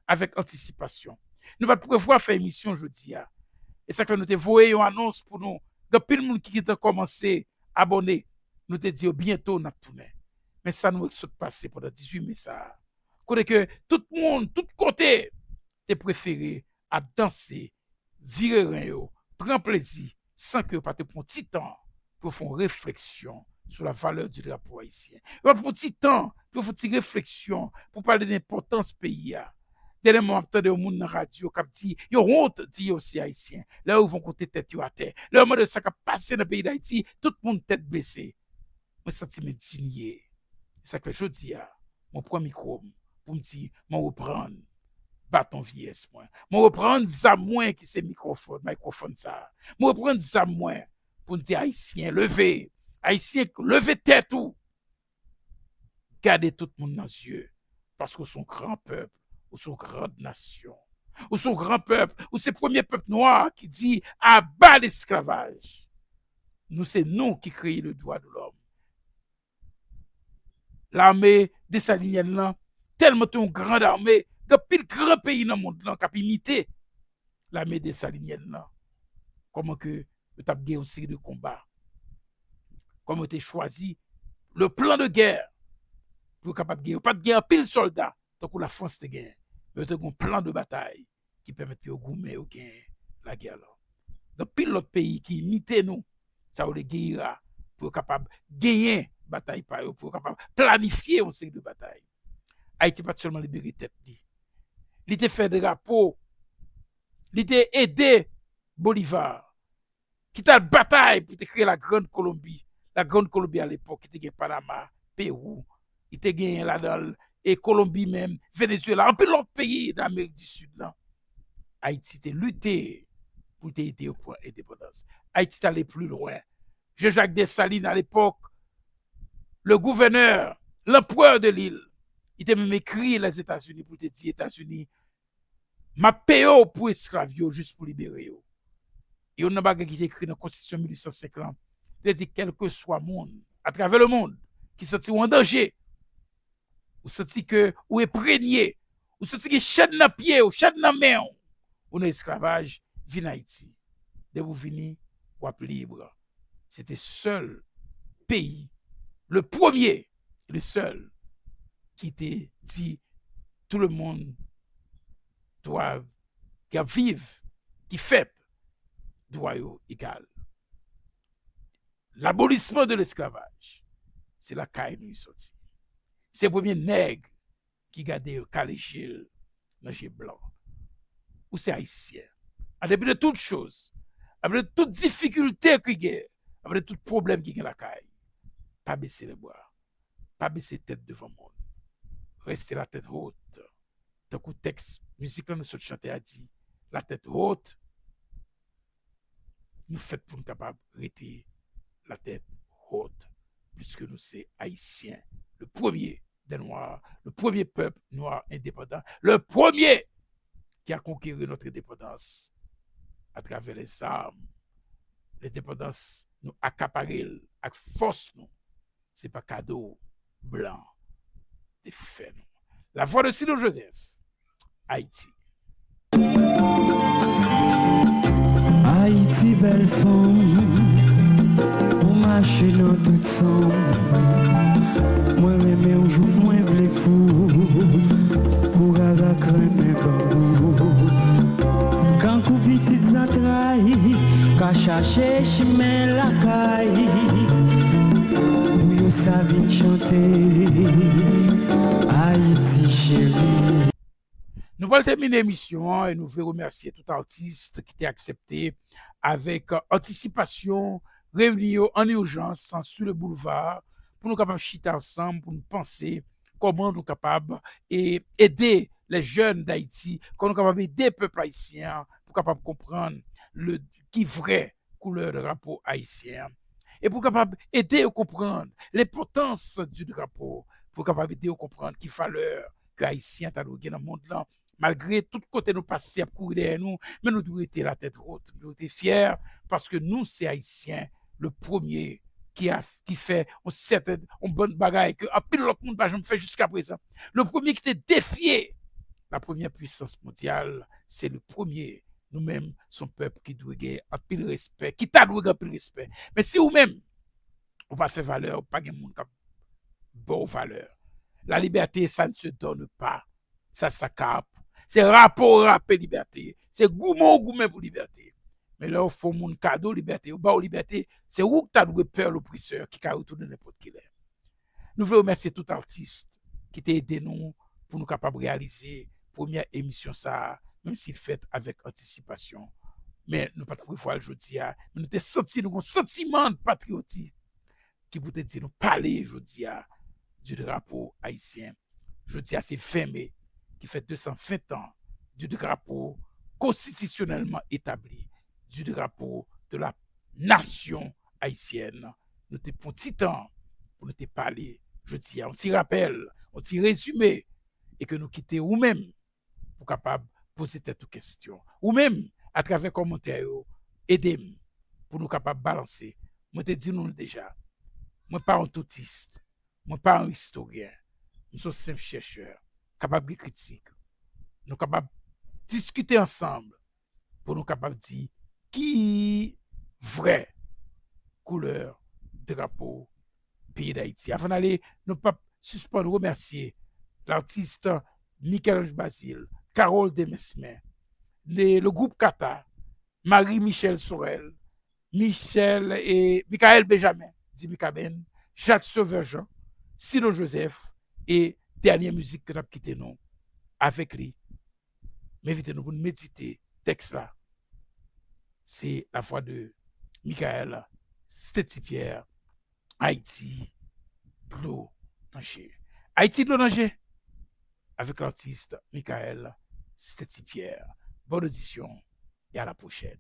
avèk antisipasyon. Nou pa t prevwa fè emisyon jodi a. E sa k fè nou te voye yon anons pou nou. Gen anpil moun ki gentan kòmanse abòne. Nou te di yo byento n ap tounen. Men sa nou sot pase pandan dizuit me sa a. Kote ke tout moun, tout kote, te prefere ap danse, vire ren yo, pran plezi, san ke yo pa te pran ti tan pou yo fè yon refleksyon sou la valeur du drapeau haïtien. Yo pa te pran ti tan pou yo fè ti refleksyon pou pale de enpòtans peyi a. Dènyèman, m ap tande yon moun nan radyo k ap di yo wont di yo se Ayisyen. Lè yo rive yon kote tèt yo atè, lè yo mande sa k ap pase nan peyi Dayiti, tout moun tèt bese. Mwen santi m endinye. Se sa k fè jodi a, mwen pran mikwo m pou m di, mwen reprann baton vyeyès mwen. Mwen reprann zam mwen ki se mikwofòn, mikwofòn sa a. Mwen reprann zam mwen pou m di Ayisyen, leve. Ayisyen, leve tèt ou. Gade tout moun nan zye. Paske w se yon gran pèp, ou se yon gran nasyon. Ou se yon gran pèp, ou se premye pèp nwa ki di, aba lesklavaj. Nou se nou ki kreye le dwa de lòm. Lame desalinyèn lan tèlman te yon gran lame, gen anpil gran peyi nan mond lan k ap imite lame desalinyèn lan. Kòman ke yo t ap gen yon seri de konba? Kòman yo te chwazi le plan de guerre pou yo kapab gen? Yo pa t gen anpil sòlda tankou Lafrans te gen, men yo te gen yon plan de batay ki pèmèt yo goumen, yo genyen lagè lan. Gen anpil lòt peyi ki imite nou, sa yo rele geyera, pou yo kapab genyen batay pa yo, pou yo kapab planifye yon seri de batay. Ayiti pa t sèlman libere tèt li. Li te fè drapo, li te ede Bolivar ki t al batay pou te kreye la Grande Colombie. La Grande Colombie alepòk ki te gen Panama, Pewou, li te genyen ladan l e Kolonbi menm, Venezuela, anpil lòt peyi nan Amerik di Sid lan. Ayiti te lite pou te ede yo pran endepandans. Ayiti t ale pli lwen. Jean-Jacques Dessalines, alepòk, le gouvènè, l'empereur de l'île, li te menm ekri Lèzetazini pou te di Etazini, m ap peye w pou esklav yo jis pou libere yo. Youn nan bagay ki te ekri nan konstitisyon mil uit san senk lan, te di kèlkeswa moun atravè lemond ki santi w an danje, ou santi ke ou eprenye, ou santi gen chèn nan pye w, chèn nan men w, ou nan esklavaj, vin Ayiti. Depi w vini, w ap lib. Se te sèl peyi, le premye, le sèl, ki te di tout le monde doit, ki ap viv, ki fèt, dwa yo egal. L'abolissement de l'esclavage, se lakay nou li soti. Se premye nèg ki gade l, kale je l nan je blan. Ou se Ayisyen. An depi de tout choz, an depi de tout difikilte ki gen, an depi de tout pwoblèm ki gen lakay, pa bese lebra. Pa bese tèt devan moun. Reste la tête haute. Tankou tèks mizik lan nou sot chante a di, la tête haute, nou fèt pou n kapab rete la tête haute, puisque nou se Ayisyen, le premier des Noirs, le premier peuple noir indépendant, le premier qui a conquéri notre indépendance à travers les armes. Lendepandans, nou akapare l ak fòs nou. Se pa kado blan te fè nou. La Voix de Sido Joseph, Ayiti. Ayiti bèl fanm, ou mache nan tout san. Mwen renmen w jouk mwen vle fou, kou rara k renmen banbou. Kankou pitit zantray ka chache chimen lakay, pou yo sa vin chante Ayiti cheri. Nou pral tèmine emisyon an e nou vle remèsye tout atis ki te aksepte avèk antisipasyon reyini yo an ijans sou le boulevard pou nou kapab chita ansanm, pou nou panse kòman nou kapab e, ede les jeunes d'Haïti, kòman nou kapab ede pèp ayisyen an pou kapab konprann le, ki vrè koulè drapo ayisyen an. E pou kapab ede yo konprann lenpòtans di drapo, pou kapab ede yo konprann ki valè ke ayisyen ta dwe gen nan mond lan, malgre tout kote nou pase ap kouri dèyè nou, men nou dwe rete latèt wot, nou dwe rete fyè, paske nou se ayisyen, le premye ki a, ki fè yon sèten, yon bann bagay ke anpil lòt moun pa janm fè jiska prezan. Le premye ki te defye la premyè pwisans mondyal, se le premye. Nou menm, se yon pèp ki dwe gen anpil respè, ki ta dwe gen anpil respè. Men si ou menm, ou pa fè valè, ou pa gen moun k ap ba w valè. La liberté, ça ne se donne pas. Ça s'acquiert. Se rape w rape libète. Se goumen w goumen pou libète. Men lè yo fè yon moun kado libète, yo ba w libète, se ou ki ta dwe pè lopresè ki ka retounen nenpòt ki lè. Nou vle remèsye tout atis ki te ede nou pou nou kapab reyalize premyè emisyon sa a, menm si l fèt avèk antisipasyon. Men nou pa t prevwa l jodi a, men nou te santi nou gen yon santiman patriyotik ki pou te di nou pale jodi a di drapo ayisyen. Jodi a se ven me ki fè de san ven tan di drapo konstitisyonèlman etabli, di drapo de la nasyon ayisyèn. Nou te pran ti tan pou nou te pale jodi a, yon ti rapèl, yon ti rezime, e ke nou kite ou menm pou kapab poze tèt ou kesyon. Ou menm, atravè kòmantè yo, ede m pou nou kapab balanse. Mwen te di nou l deja, mwen pa yon toutis, mwen pa yon istoryen, m se yon senp chèchè, kapab gen kritik. Nou kapab diskite ansanm pou nou kapab di ki vrè koulè drapo peyi Dayiti. Avan n ale, nou p ap sispann remèsye latis Michel-Ange Bazile, Carole Demesmin, le, le groupe Kata, Marie Michel Sorel, Michel e Michael Benjamin, di Mikaben, Jacques Sauveur Jean, Sido Joseph, e dènye mizik ke n ap kite nou avèk li. M envite nou pou n medite tèks la. Se la vwa de Michael Stetty Pierre, Ayiti, dlo nan je. Ayiti, dlo nan je, avèk latis Michael Stetty Pierre. Bonne audition et à la prochaine.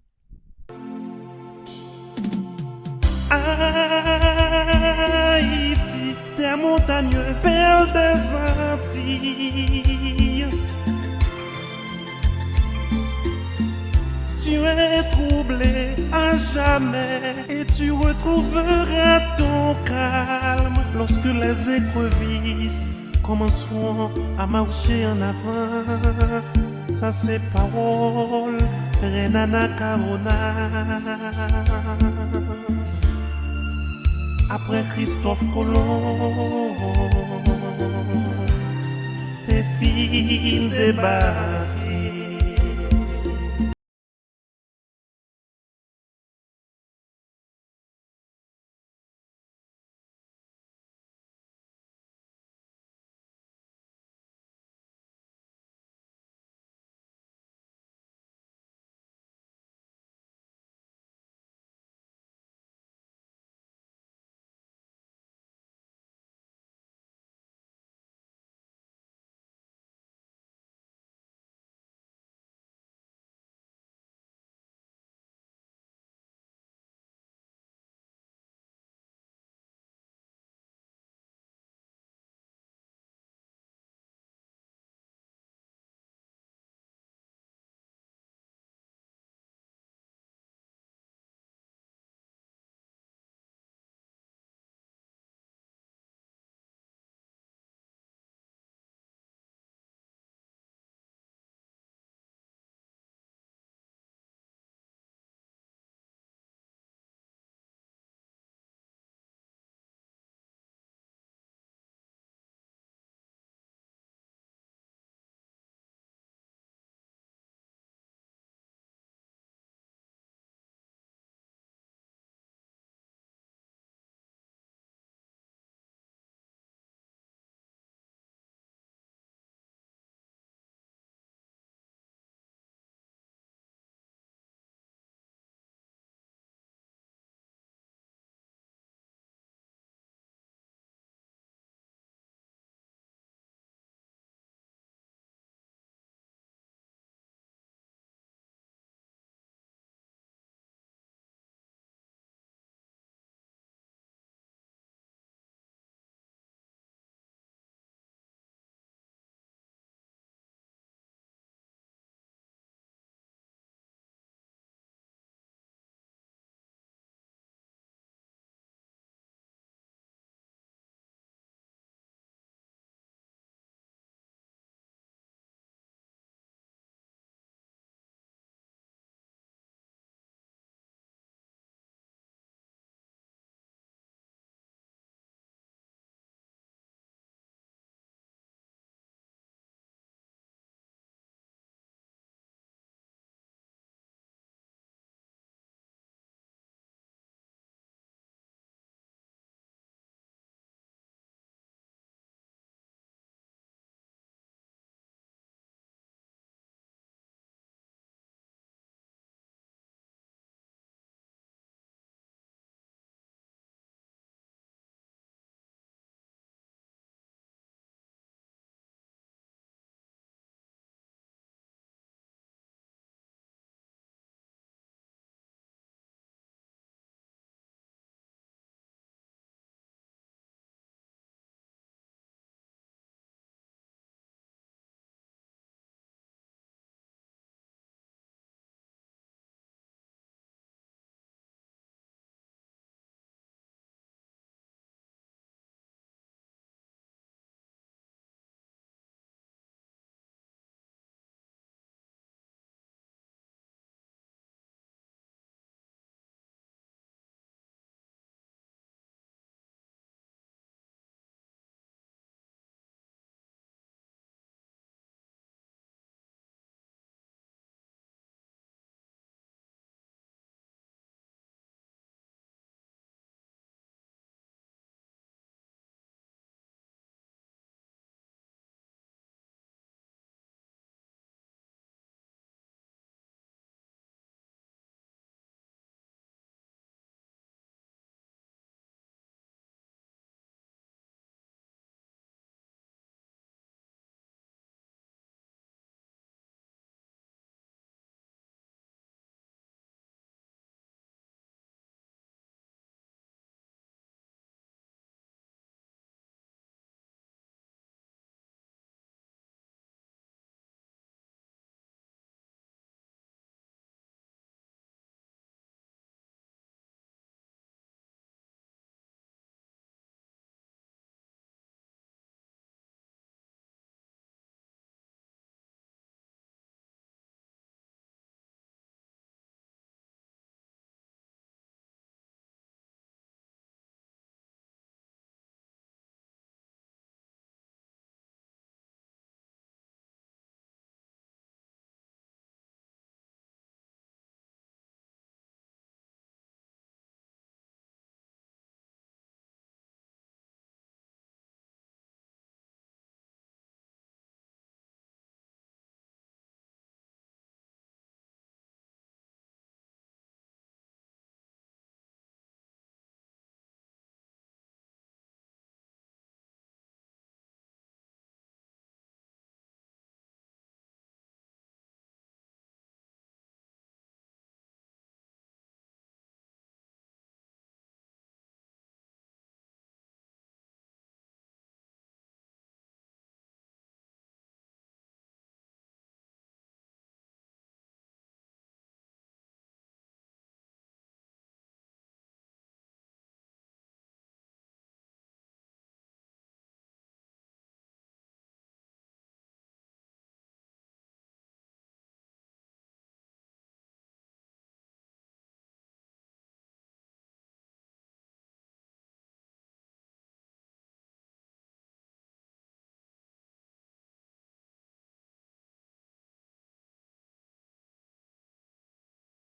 Haïti, terre montagne, ville des Antilles. Tu es troublé à jamais et tu retrouveras ton calme lorsque les écrevisses commenceront à marcher en avant. Sa se pawòl Rèn Anacaona. Apre Kristòf Kolon te fin debake